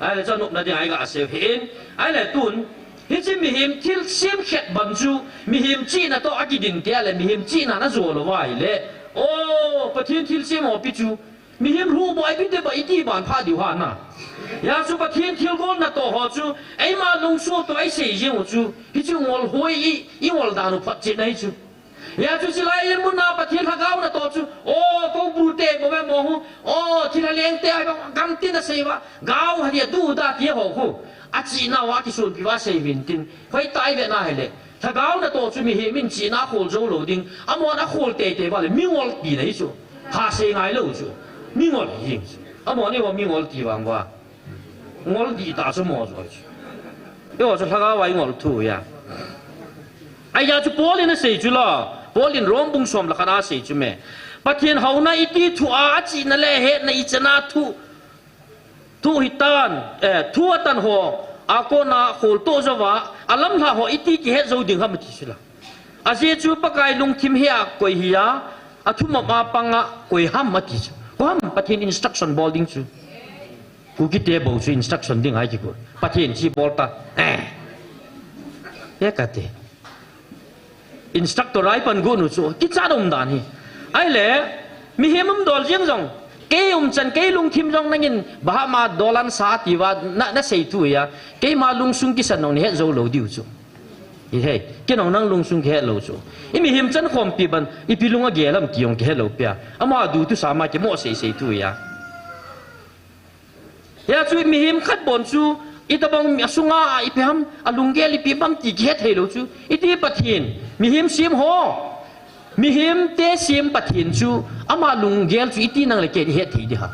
Ahile chu anopna ding a iga sei hin. Ahile tun, hiche mihem thilsem khat ban chu, mihem chihna toh akidinte le, mihem chihna najo lou va ahile. O, Pathen thilsem ho pi chu. Mihem lhuh bou ipi ti bou iti ban pha diu ham na. Hijeh chun Pathen thilgol natoh ho chu, eima lungsuh toh isei jeng u chu, hichu ngol hoi i, ingol dan u photchetna hi chu. Hijeh chun chulai in muna Pathen lhagao natoh chu, o, Koubru te bou ve mo hu, o, Thilha lengte a gam tin asei uva, gao ha dia du da ti ho khu. Achihna uva kisunpi uva sei uvin tin. Hoitah a ive na hile. Lhagao natoh chu mihem in chihna akhol jou lou ding. Amahon akhol teitei uva le, mingol tina hi chu. Hahsei ngai lou chu. Mingol hi chu. Amahon eiho mingol ti vang uva. Ngol dihtah chu amaho joh chu. Eiho chu lhagao a ingol thu ahi. Ahia chu Paul in asei chu la. Paul in Rom bung som le khat a asei chu me. Pathen houna iti thu a, achihna le hetna ichan a thu. Thu hitan, eh, thu atan ho, a kona kholtoh jou va, alamlhah ho iti kihet jou ding ham ati chu la. Ajeh chu Pakai lungthim hi a koi hi a, athumop a pang a koi ham ati chu. Koi ham Pathen instruction bol ding chu. Kukite bou chu instruction ding ahi kikoi. Pathen chi bol ta. Eh. He kati. Instructor a ipan got u chu, kichat um dan hi. Ahile, mihem umdol jeng jong, kei umchan, kei lungthim jong nangin, bahama dolan sa ti uva, na, nasei thu ahi a, keima lungsung kisan jong nahet jou lou diu chu. Hi he, kei jong nang lungsung kihet lou chu. I mihem chankhompi ban, ipi lung agel am ti jong kihet lou pi a. Ama dutu sa ma kimoh seisei thu ahi a. Hia chu mihem khat bon chu, itobang mi asunga a ipi ham, alunggel ipi bang ti kihet thei lou chu. Iti Pathen, mihem sem ho. Mihem te sem Pathen chu, ama lunggel chu iti nang le kei in ihet thei ding ham.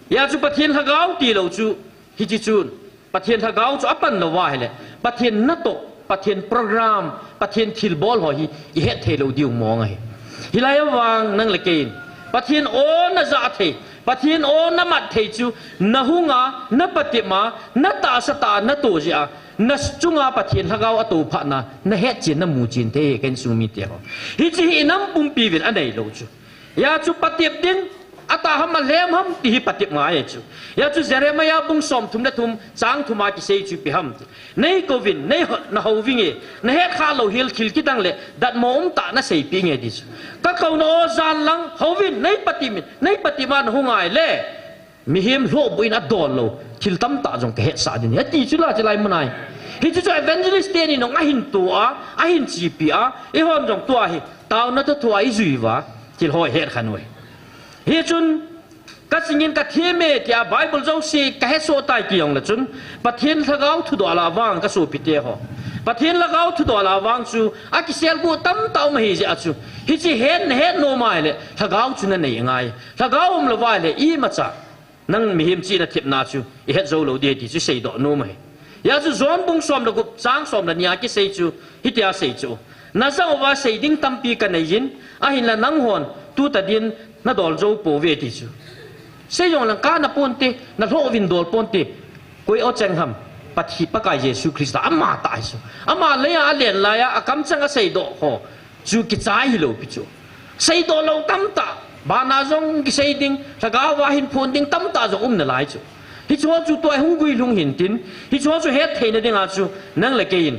Hia chu Pathen lhagao ti lou chu, hichi chun. Pathen lhagao chu apan lou va ahile, Pathen natoh, Pathen program, Pathen thilbol ho hi ihet thei lou diu mong ahi. Hilai a vang nang le kei in, Pathen o najah thei, Pathen o namat thei chu, nahung a, napatep a, natahsa tah a, natoh jeh a, nachunga Pathen lhagao atoh phat na, nahet chen, namu chen thei hi ken sung mite ho. Hichi hi inam pumpi uvin anei lou chu. Hia chu patep ding, atah ham alhem ham, ti hi patep ngai chu. Hia chu Jeremiah bung som thum le thum, chang thum a kisei chu ipi ham ti. Nei kouvin, nei ho, nahou vinge, nahet kha lou hel thil kidang le, datmo umtah nasei peh inge ti chu. Kakouna o jan lang, houvin, nei patep in, nei patep a nahung ngai le. Mihem lhohbuh in adol lou, thil tamtah jong kahetsah ding ahi. Ati chu la, chulai mun a hi. Hichu chu evangelist teni nong ahin to a, ahin chepi a, eihon jong tua hi, taona toh thua ijui uva, thil ho ihet kha nui. Hichun, kachingin kathem e tia Bible jouse kahesoh tai ti jong le chun, Pathen lhagao thudoh la vang kasopite ho. Pathen lhagao thudoh la vang chu, akiselguh tamtah um ahi jeh a chu. Hichi het, nahet nom a ahile, lhagao chu nanei ngai. Lhagao um lou va ahile, imacha. Nang mihem chihna thepna chu ihet jou lou ding ahi ti chu seidoh nom ahi. Hia chu John bung som le gup chang som le ni a kisei chu, hitia sei chu. Najah uva sei ding tampi kanei in, ahinla nanghon tuta din nadol jou pouve ti chu. Sei jong lang kana ponte, nalhoh uvin dol ponte. Koi o cheng ham, Pathen Pakai Jesu Christa, ama tah ahi chu. Ama lei a alen lai a, akamchang a seidoh ho. Chu kichai hilou pi chu. Seidoh lou tamtah. Bana jong kisei ding, lhagao a hin phon ding tamtah jong um nalai chu. Hichu chu tua hung guilhung hin tin, hichu chu hetthei na ding a chu, nang le kei in,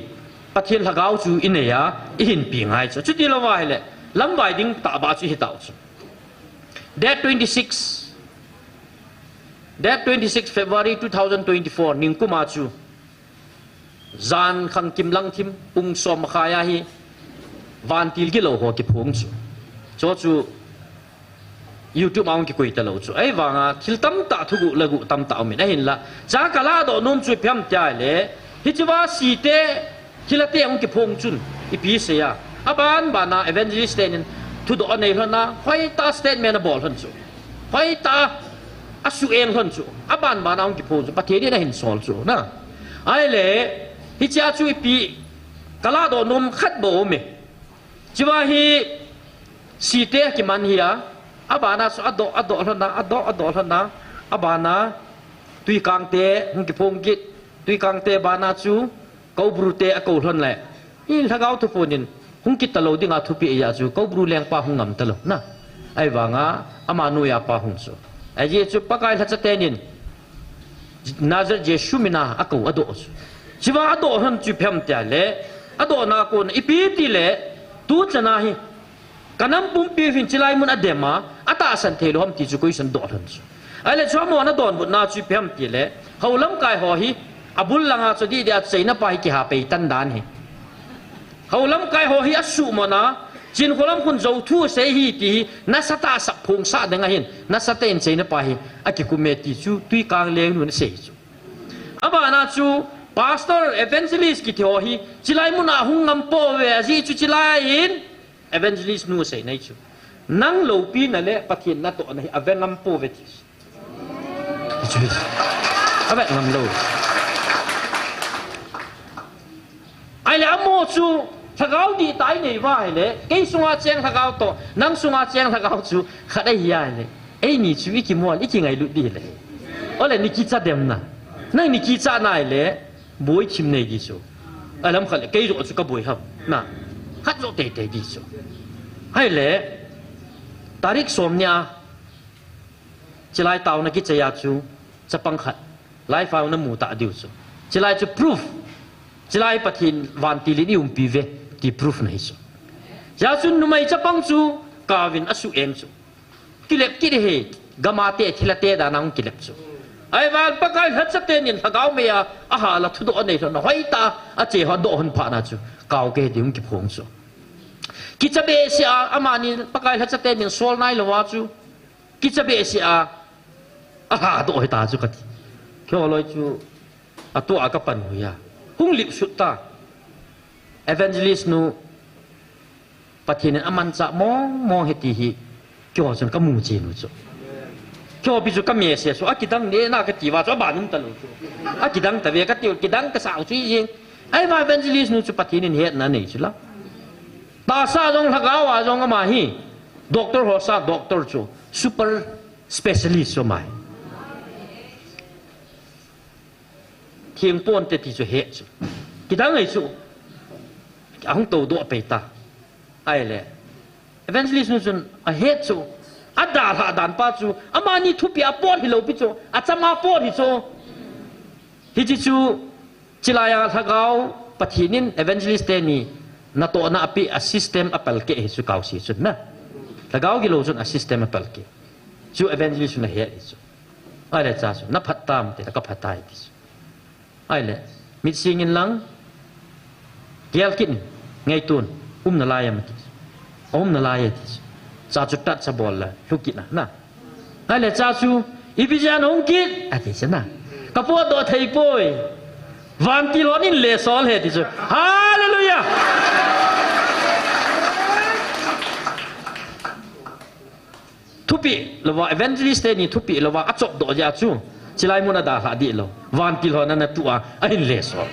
Pathen lhagao chu inei a, ihin pe ngai chu. Chuti lou va ahile, lamvai ding tah ba chu hitau chu. Date twenty-six, date twenty-six February two thousand twenty-four, ningkum a chu. Jan khang kim lang thim, pung som makhai a hi, vantil gilou ho kiphong chu. Chu chu YouTube a hung kikoi talou chu. Ahivang a, thil tamtah thuguh laguh tamtah um in ahinla. Cha kaladoh nom chu ipi ham tia le, hichi va site, thilha te hung kiphong chun, ipi sei a. Aban ban a evangelist tenin, thudoh anei lhon a, hoitah statement abol lhon chu. Hoitah a, asuh eng lhon chu. Aban ban a hung kiphong chu. Pathen in ahin sol chu. Na. Ahile, hichia chu ipi kaladoh nom khat bou um e. Chuva hi site kiman hi a. Abana chu adoh, adoh lhon a, adoh, adoh lhon a. Abana Tuikangte hung kiphong kit. Tuikangte bana chu Koubru te akou lhon le. Hi lhagao thuphon in hung kit talou dinga thupeh ahi a chu Koubru lengpa hung ngam talou na. Ahivang a ama noiya pa hung chu. Ajeh chu Pakai lhacha tenin Nazareth Jesu min a akou adoh chu. Chuva adoh lhon chu ipi ham tia le. Adohna kon ipi ti le. Tuchan a hi. Kanam pumpi hin chulai mun adem a, atahsan thei lou ham ti chu question doh lhon chu. Ahile chu amahon adonbutna chu ipi ham ti le, hou lamkai ho hi, abul langa chu didi a China pa hi kiha pei tan dan hi. Hou lamkai ho hi asuhmon a, Chin kholam khun jou thu sei hi ti hi, nasatah a sap phung sa ding ahin, nasatah in seina pa hi, akikum e ti chu, Tuikang leng nun asei chu. Abana chu, pastor, evangelist kiti ho hi, chilai muna hung ngam pouve, ajeh chu chilai in, evangelist nu asei nai chu. Nang loupina le Pathen natohna hi ave ngam pouve ti chu. Ave ngam lou. Ahile amaho chu lhagao dihtah inei uva ahile, kei sunga cheng lhagao toh, nang sunga cheng lhagao chu khat ahi ahile, eini chu ikimu a, ikingailut ding ahile. Ole ni kicha dem na. Nang ni kicha na ahile, boi thim nei ding chu. Alam khat le, kei joh chu kaboi ham. Na. Khat joh teitei ding chu. Ahile, tarik som nia, chilai taona kichai a chu, chapang khat, live a namu ta diu chu. Chilai chu proof. Chilai Pathen vantil in eiumpi uve, ti proof nahi chu. Hijeh chun numei chapang chu, kaovin asuh eng chu. Kilep kit e, gam a te, thil a te dan a hung kilep chu. Ahivang Pakai lhacha teni lhagao mei a, ahal a thudoh anei lhon a, hoitah a, ache ho doh lhon phat na chu, kao kei ti hung kiphong chu. Kicha behseh a, amani Pakai lhacha teni sol nai lou a chu. Kicha behseh a, alhadoh hita chu kati. Keiho loi chu, atua kapan u ahi. Hung lip sut ta. Evangelist nu, Pathen in amanchah mong mong ahi ti hi, keiho chun kamu chen u chu. Keiho pi chu ka message chu, akidang ne na kati uva chu, aban um talou chu. Akidang tave kati u, kidang kasah u chu jing. Ahivang evangelist nu chu Pathen in hetna anei chu la. Tahsa jong lhagao a jong ama hi, doctor ho sang doctor chu, super specialist chu ama hi. Theng ponte ti chu ahet chu. Kidang ahi chu. Ahung toudoh pei ta. Ahile. Evangelist nu chun ahet chu. Adalhah dan pa chu. Amani thupia pot hilou pi chu. Achama pot hi chu. Hiche chu. Chilai a lhagao Pathen in evangelist teni natohna apeh a system apalkeh hi chu kaose chun na. Lhagao gilou chun a system apalkeh. Chu evangelist chun ahet hi chu. Ahile cha chu, naphat tam ti, kaphat tai ti chu. Ahile, mit sing in lang, gel kit in, ngaito in, um nalai em ati chu. Aum nalai ati chu. Cha chu touch abol le, lhu kit na, na. Ahile cha chu, ipi jeh a nahung kit, ati chu na. Kapotdoh thei poi. Vantil hon in le sol e ti chu. Hallelujah! Thupeh louva, evangelist teni thupeh louva, achopdoh jeh a chu. Chilai mun a dalhah dih lou. Vantil hon ana tuh a, ahin le sol.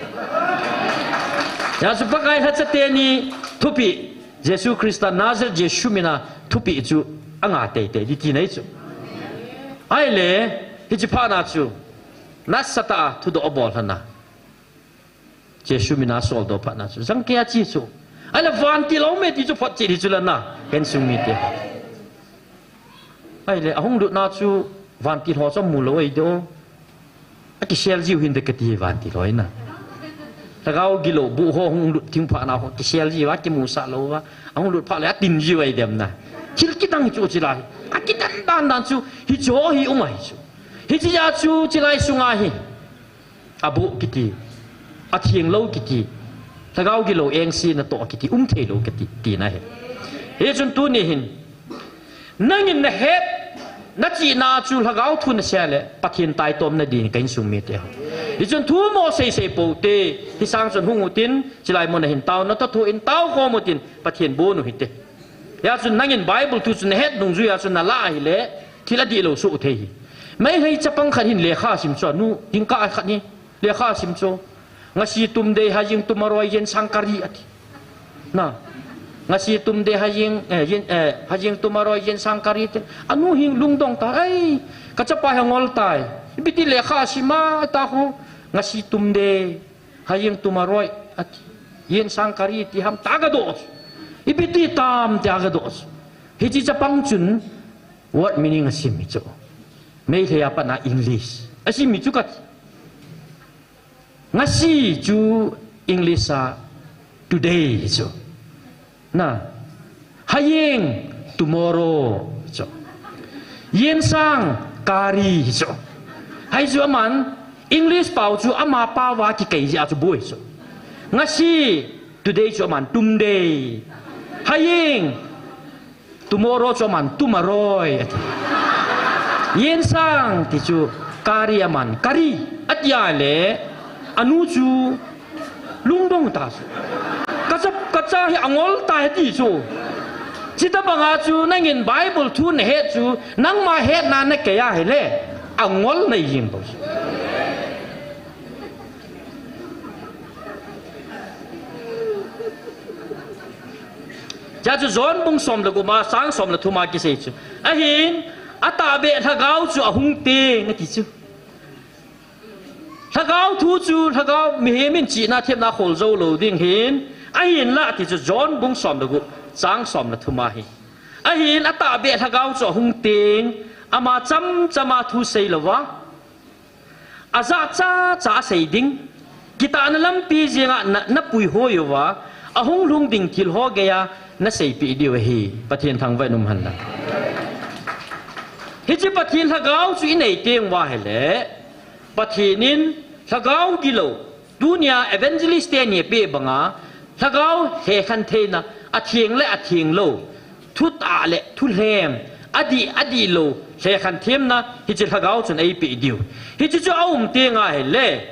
Hijeh chun Pakai lhacha teni thupeh, Jesu Christa Nazareth Jesu min a thupeh chu anga teitei ding tina ahi chu. Ahile, hiche phat na chu, nasatah a thudoh abol lhon a. Jesu min a soldoh phat na chu, jang kei a chi chu. Ahile vantil aum e ti chu photchet hi chu la na, ka insung mite. Ahile, ahung lut na chu, vantil ho chu amu lou ahi de o. Akisel jiu hinte kati vantil ho hi na. Lhagao gilou bu ho hung lut thim phat na ho, kisel jiu a, kimusah lou va. Ahung lut phat le, atin jiu ahi dem na. Thil kidang hi chu chilai. Akidan dan dan chu, hiche ho hi um ahi chu. Hiche jeh a chu, chilai sunga hi. Aboh kiti, atheng lou kiti, lhagao gilou engse natoh kiti, um thei lou kiti, tina ahi. Hichun tuni hin, nangin nahet, nachihna chu lhagao thu nasei le, Pathen taitomna ding ka insung mite ho. Hichun thu mo seisei pou te, hisang chun hung utin, chilai mun a hin taona toh thu in tao khom utin, Pathen bon u hite. Hijeh chun nangin Bible thu chu nahet dungjui a chu nalah ahile, thil adih lou soh thei hi. Meitei chapang khat hin lekha asim chu, anu, jingkah khat hi, lekha asim chu. Ngasi tum dei, haying tomorrow yen sang kari ati. Na. Ngasi tum dei, haying, eh, yen, eh, haying tomorrow yen sang kari ti. Anu hi lungdong ta, ai, kachapa hi angol tai. Ipi ti lekha asim a ta khu, ngasi tum dei. Haying tomorrow ati. Yen sang kari ti ham ta agadoh. Ipi ti tam ti agadoh. Hiche chapang chun word meaning asim hi chu. Meitei a pat na English. Asim hi chu kati. Ngasi chu English a today hi chu. Na. Haying tomorrow chu. Yen sang kari hi chu. Hichu aman English pao chu ama pao a kikai jeh a chu boi chu. Ngasi today chu aman tum dei. Hayeng, tomorrow chu aman, tomorrow, ati. Yensang, ti chu, kari aman, kari, ati a le, anu chu, lungdong ta chu. Ka cha, ka cha hi angol ta hi ti chu. Chita banga chu, nangin Bible thu nahet chu, nangma hetna nakei a hile, angol nei jing bou. Chua chu John bung som le gup a, chang som le thum a kisei chu. Ahin, atahbeh lhagao chu ahung teng ati chu. Lhagao thu chu, lhagao mihem in chihna themna khol jou lou ding hin. Ahinlah ati chu John bung som le gup, chang som le thum a hi. Ahin, atahbeh lhagao chu ahung teng, ama chamchama thu sei louva. Ajah chacha asei ding, kitahna lampi jenga na, napuihoi uva, ahung lhung ding thil ho geiya naseipeh diu ahi. Pathen thangvah in umhen lang. Hiche Pathen lhagao chu inei teng uva hile, Pathen in lhagao gilou, tunia evangelist teni apeh banga, lhagao lhekhen theina, atheng le atheng lou, thutah le thulhem, adih, adih lou, lhekhen themna, hiche lhagao chun eipeh diu. Hiche chu aum teng ahile,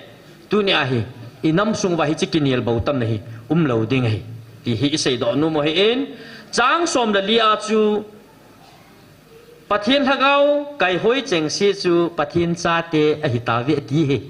tunia hi, inam sung uva hiche kinel bou tamna hi, umlou ding ahi. Ti hi iseidoh nom u ahin, chang som le li a chu, Pathen lhagao kaihoi chengse chu Pathen chate ahitauve ati hi.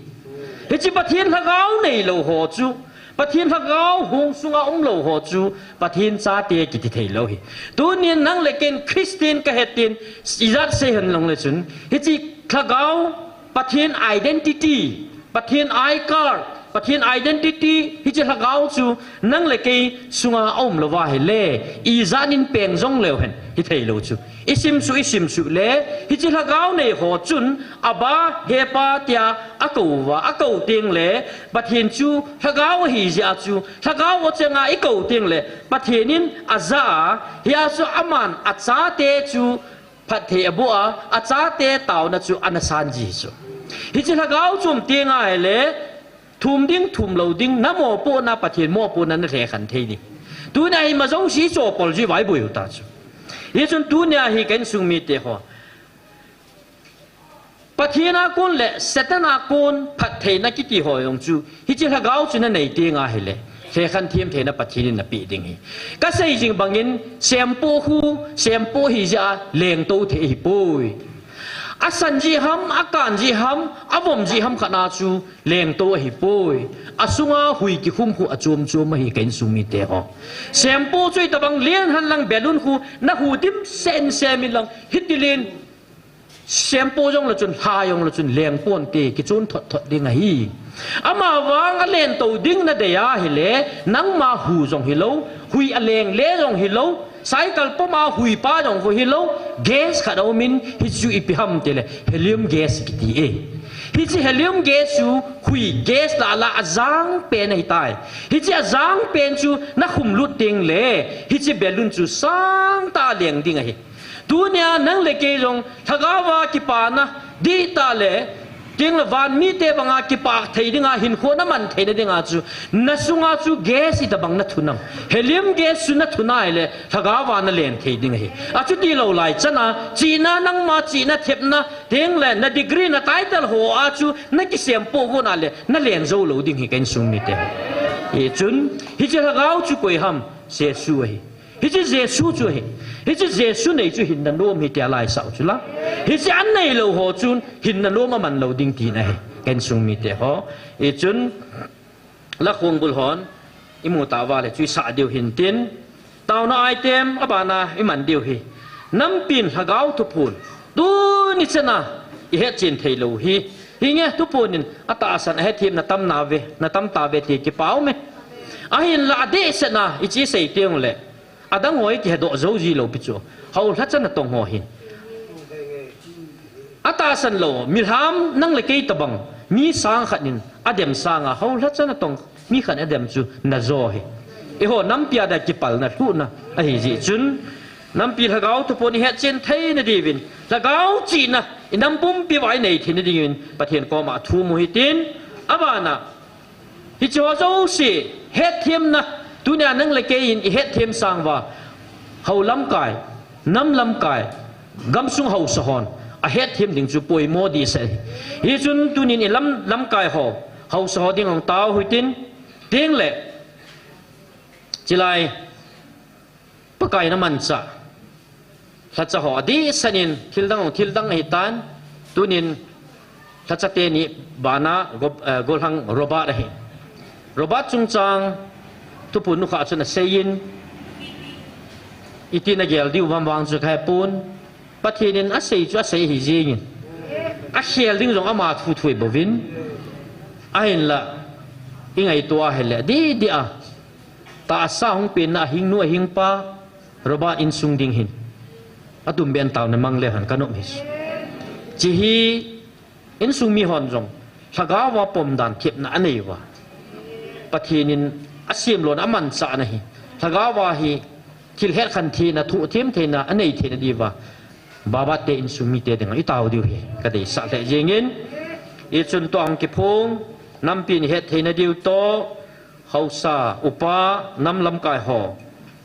Hiche Pathen lhagao neilou ho chu, Pathen lhagao hung sunga umlou ho chu, Pathen chate kiti theilou hi. Tunin nang le ken Christian kahi tin, ijat sei hen long le chun, hiche lhagao, Pathen identity, Pathen I card, Pathen identity, hiche lhagao chu nang le kei sunga aum louva hile, ijat in peng jong leu hen, hithei lou chu. Isimsuh, isimsuh le, hiche lhagao nei ho chun, Abba, He Pa tia akou uva, akou teng le, Pathen chu lhagao ahi jeh a chu, lhagao achenga ikou teng le, Pathen in ajah a, hia chu aman achate chu, phatthei aboh a, achate taona chu ana san ji chu. Hiche lhagao chu um teng ahile, thum ding, thum lou ding, namopohna, Pathen mopohna nalhekhen thei ding. Tunia ima jouse chopol ji vaiboi u ta chu. Hichun tunia hi ka insung mite ho, Pathen a kon le Satan a kon phattheina kiti ho jong chu, hiche lhagao chu nanei teng ahile, lhekhen them theina Pathen in napeh ding ahi. Kasei jing bangin, sempoh khu, sempoh hijeh a lengtou thei ahipoi. Asan jeh ham, akan jeh ham, avom jeh ham khat a chu lengtou ahipoi. Asunga hui kikhum khu achom chom ahi ka insung mite ho. Sempoh chu itobang len hen lang balloon khu nahu dimset in sem in lang hitilen sempoh jong le chun, lha jong le chun, leng ponte, kichon thot thot ding ahi. Amavang a lentou ding nadei ahile, nangma hu jong hilou, hui aleng le jong hilou, cycle puma hui pa jong hilou, gas khat aumin, hichu ipi ham tile, helium gas kiti e. Hiche helium gas chu, hui gas lah lah ajang pen ahitai. Hiche ajang pen chu, nakhum lut teng le, hiche balloon chu sangtah a leng ding ahi. Tunia nang le kei jong lhagao a kipana dihtah le, teng le van mite banga kipa thei dinga hinkho naman theina dinga chu, nasunga chu gas itobang nathu nam. Helium gas chu nathu nai le, lhagao a nalen thei ding ahi. Achuti lou lai chana, chihna nangma chihna thepna, teng le na degree na title ho a chu, nakisempoh gon a le, nalen jou lou ding ahi ka insung mite. Hichun, hiche lhagao chu koi ham, Jesu ahi. Hiche Jesu chu ahi. Hiche Jesu nei chu hinna nom ahi tia laisah u chu la. Hiche anei lou ho chun hinna nom aman lou ding tina ahi. Ka insung mite ho. Hichun la khongbul hon imu tauva le chu isah diu hintin. Taona item abana iman diu hi. Nampin lhagao thuphon. Tuni chana ihet chen thei lou hi. Hinge thuphon in atahsan ahethem na tam nave, na tam tave ti kipa um e. Ahinla adehset na ichi sei teng le. Adang hoi kihedoh jou ji lou pi chu. Hao lhacha natong ho hin. Atahsan lou, milham nang le kei tabang, mi sang khat in, adem sanga, hao lhacha natong, mi khat in adem chu, najo hi. Eiho, nampi a dia kipalna, lhuhna, ahi jeh chun, nampi lhagao thuphon ihet chen theina diuvin, lhagao chihna, inam pumpi uva inei theina dingin, Pathen koma thum u hitin, abana, Hiche ho jouse, hetthemna, tunia nang le kei in ihetthem sang uva, Hou lamkai, nam lamkai, gamsung haosa hon ahetthem ding chu poimo dehset ahi. Hichun tunin i lam, lamkai ho, haosa ho ding hung tao hitin, tengle, chulai, Pakai in amanchah lhacha ho adehset in thildang hung, thildang ahitan, tunin lhacha teni bana go-, eh, golhang Robert ahi. Robert chungchang thuphon nukhah chun aseiyin, itin agel diu ham vang chu kahepon, Pathen in asei chu asei ahi jengin, akhel ding jong ama thu thu ahi bouvin, ahinla ingaito a ahile, adeh deh a tahsa hung penna ahingnu ahingpa Robert insung ding hin atumben taona mang leu hen kanom ahi. Hiche hi insung mihon jong lhagaova pomdan thepna anei uva, Pathen in asem lona amanchahna hi, lhagaova hi thil hetkhen theina, thohthim theina anei theina diuva, Robert te insung mite dinga itao diu hi kadeisah lheh jengin, hichun tua hung kiphong nampi in ihet theina diu toh, haosa, upa, nam lamkai ho,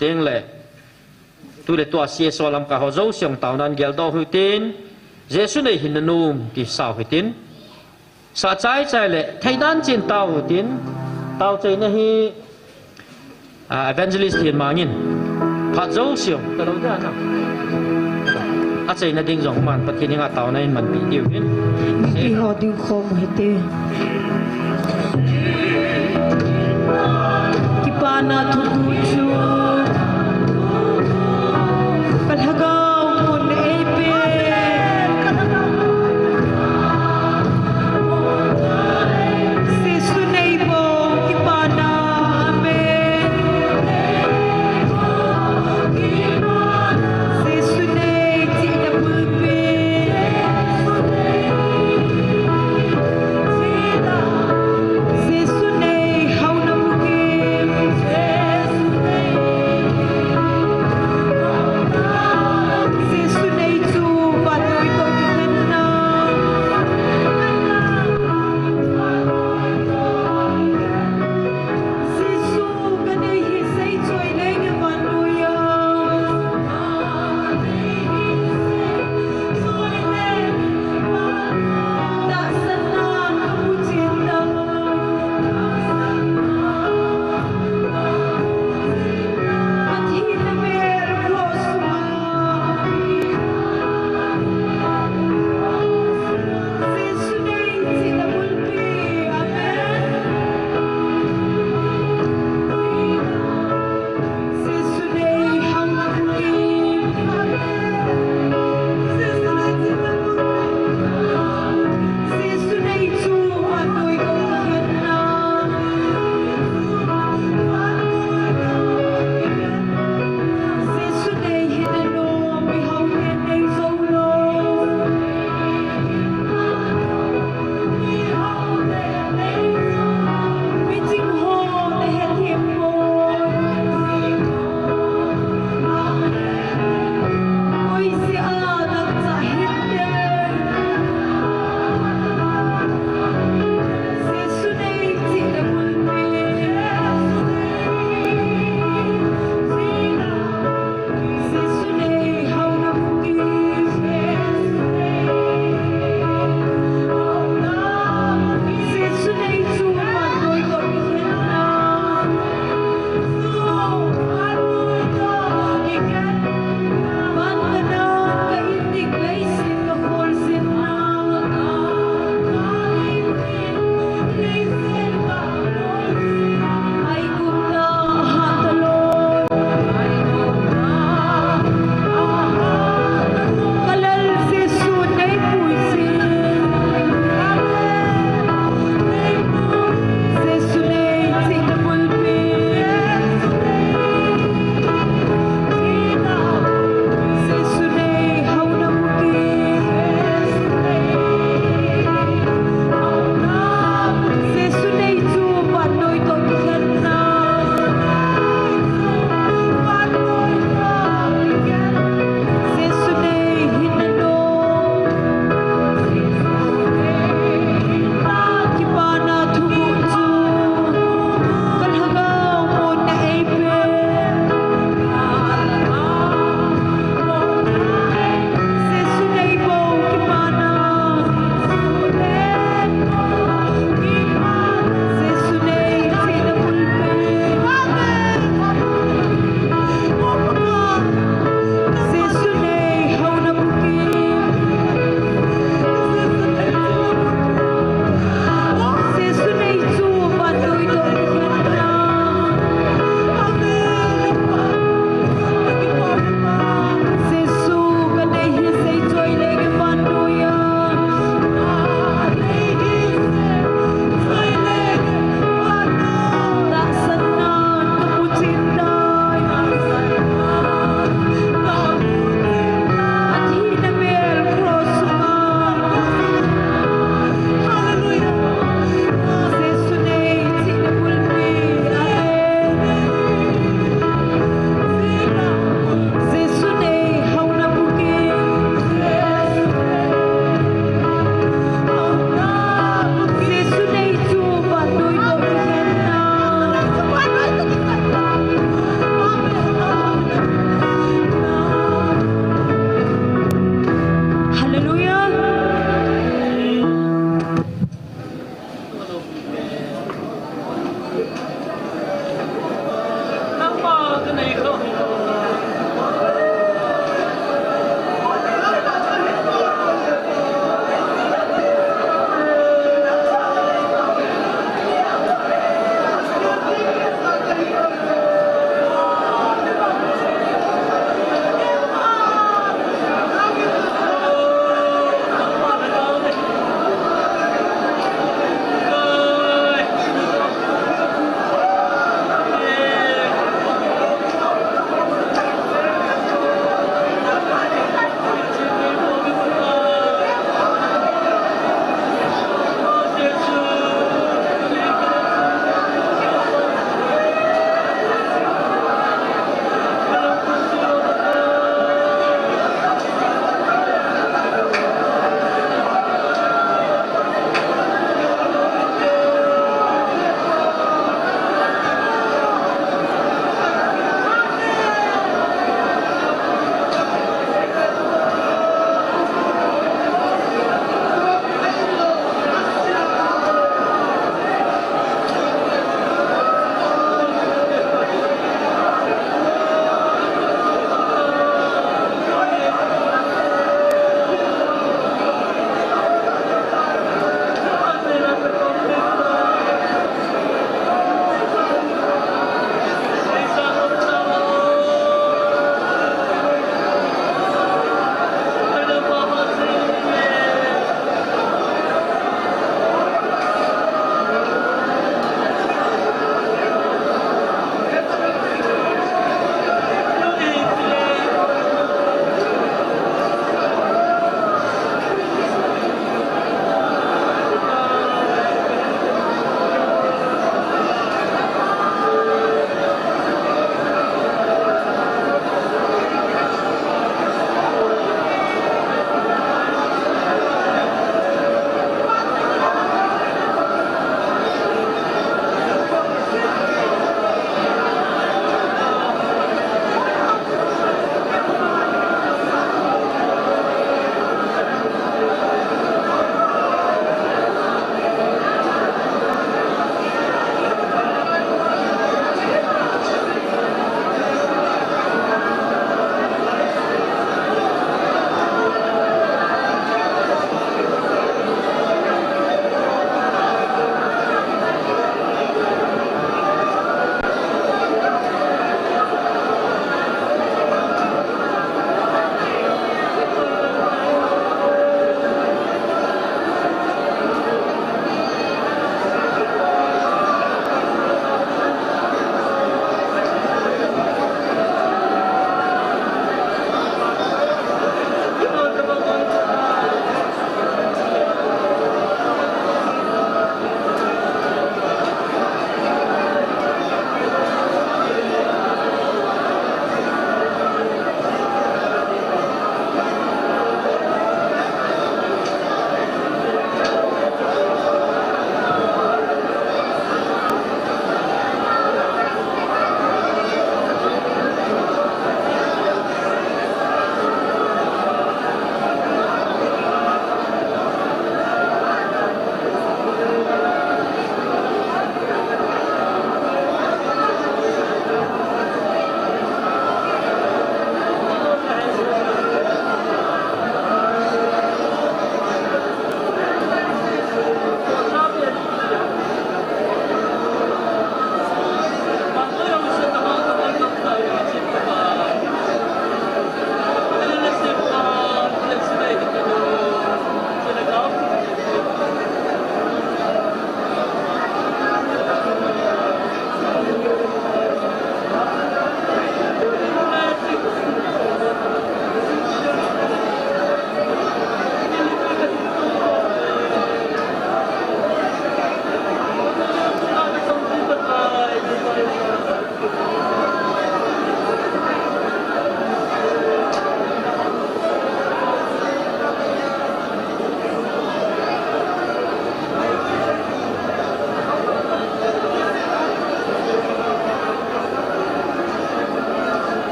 tengle, tule tua C S O lamkai ho jouse hung taonan geldoh hitin, Jesu nei hinna nom ti sao hitin, sah chaichai le theidan chen tao hitin, taochaina hi, ah, Evangelist Thenmang in phat jouse hung talou ding ahi. Achaina ding jong aman Pathen henga taona in manpeh diu hin. Mipi ho dingkhom u hite. Kipana thutu chu ka lhagao mun eipen. Jesu neibou kipana, amen. Jesu nei chihna pulpit. Jesu nei hauna bukim.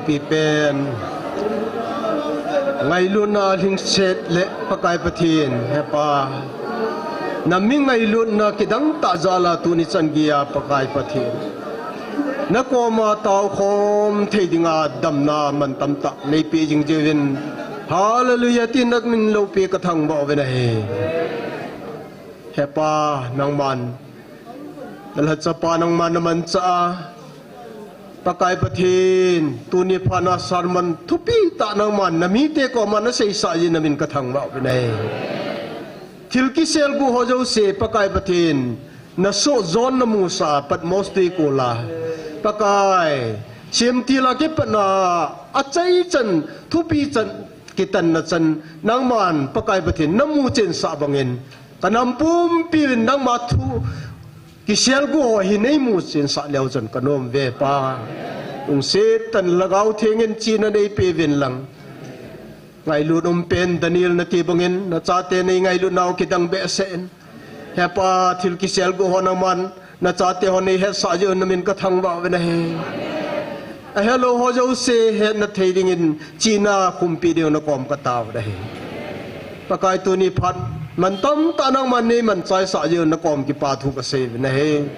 Pipen ngailutna lhingset le Pakai Pathen, Hepa, nami ngailutna kidang tah jal'a tuni chan geiya Pakai Pathen, nakoma taokhom thei dinga damna mantam tah neipeh jing jeh uvin, Hallelujah tin namin loupi kathangvah uvin ahi. Hepa, nangman nalhachapa nangman namanchah a, Pakai Pathen, tuni phat'a sermon thupi tah nangman namite koma naseisah jeh in namin kathangvah uvin ahi. Thil kiselguh ho jouse Pakai Pathen, nasoh jon namusah Patmos tuikol'a, Pakai, semtil'a kipatna achaichan, thupi chan, kitanna chan, nangman Pakai Pathen namuchensah bangin, kanam pumpi uvin nangma thu kiselguh ho hi neimuchensah leu chun kanom uve Pa. Lungset tah in Lhagao Theng in chihna neipeh uvin lang, ngailut umpen Daniel nati bangin nachate neingailutnau kidang behseh in, Hepa, thil kiselguh ho nangman nachate hon neihetsah jeh un namin kathangvah uvin ahi. Ahelou ho jouse hetna thei dingin chihna khumpi diu nakom katao uve ahi. Pakai, tuni phat mantam tah nangman neimanchaisah jeh un nakom kipathu kasei uvin ahi.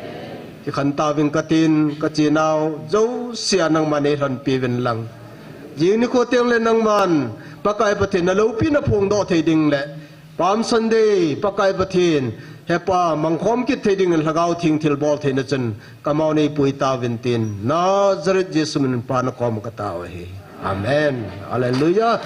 Kikhen tauving katin, kachenau jousea nangman neilhonpi uvin lang, jing nikho tengle nangman Pakai Pathen naloupina phongdoh thei ding le Palm Sunday Pakai Pathen, Hepa, mangkhom kit thei dingin Lhagao Theng thilbol theina chun kamau neipui tauvin tin, Nazareth Jesu min in Pa nakom katao ahi. Amen. Hallelujah.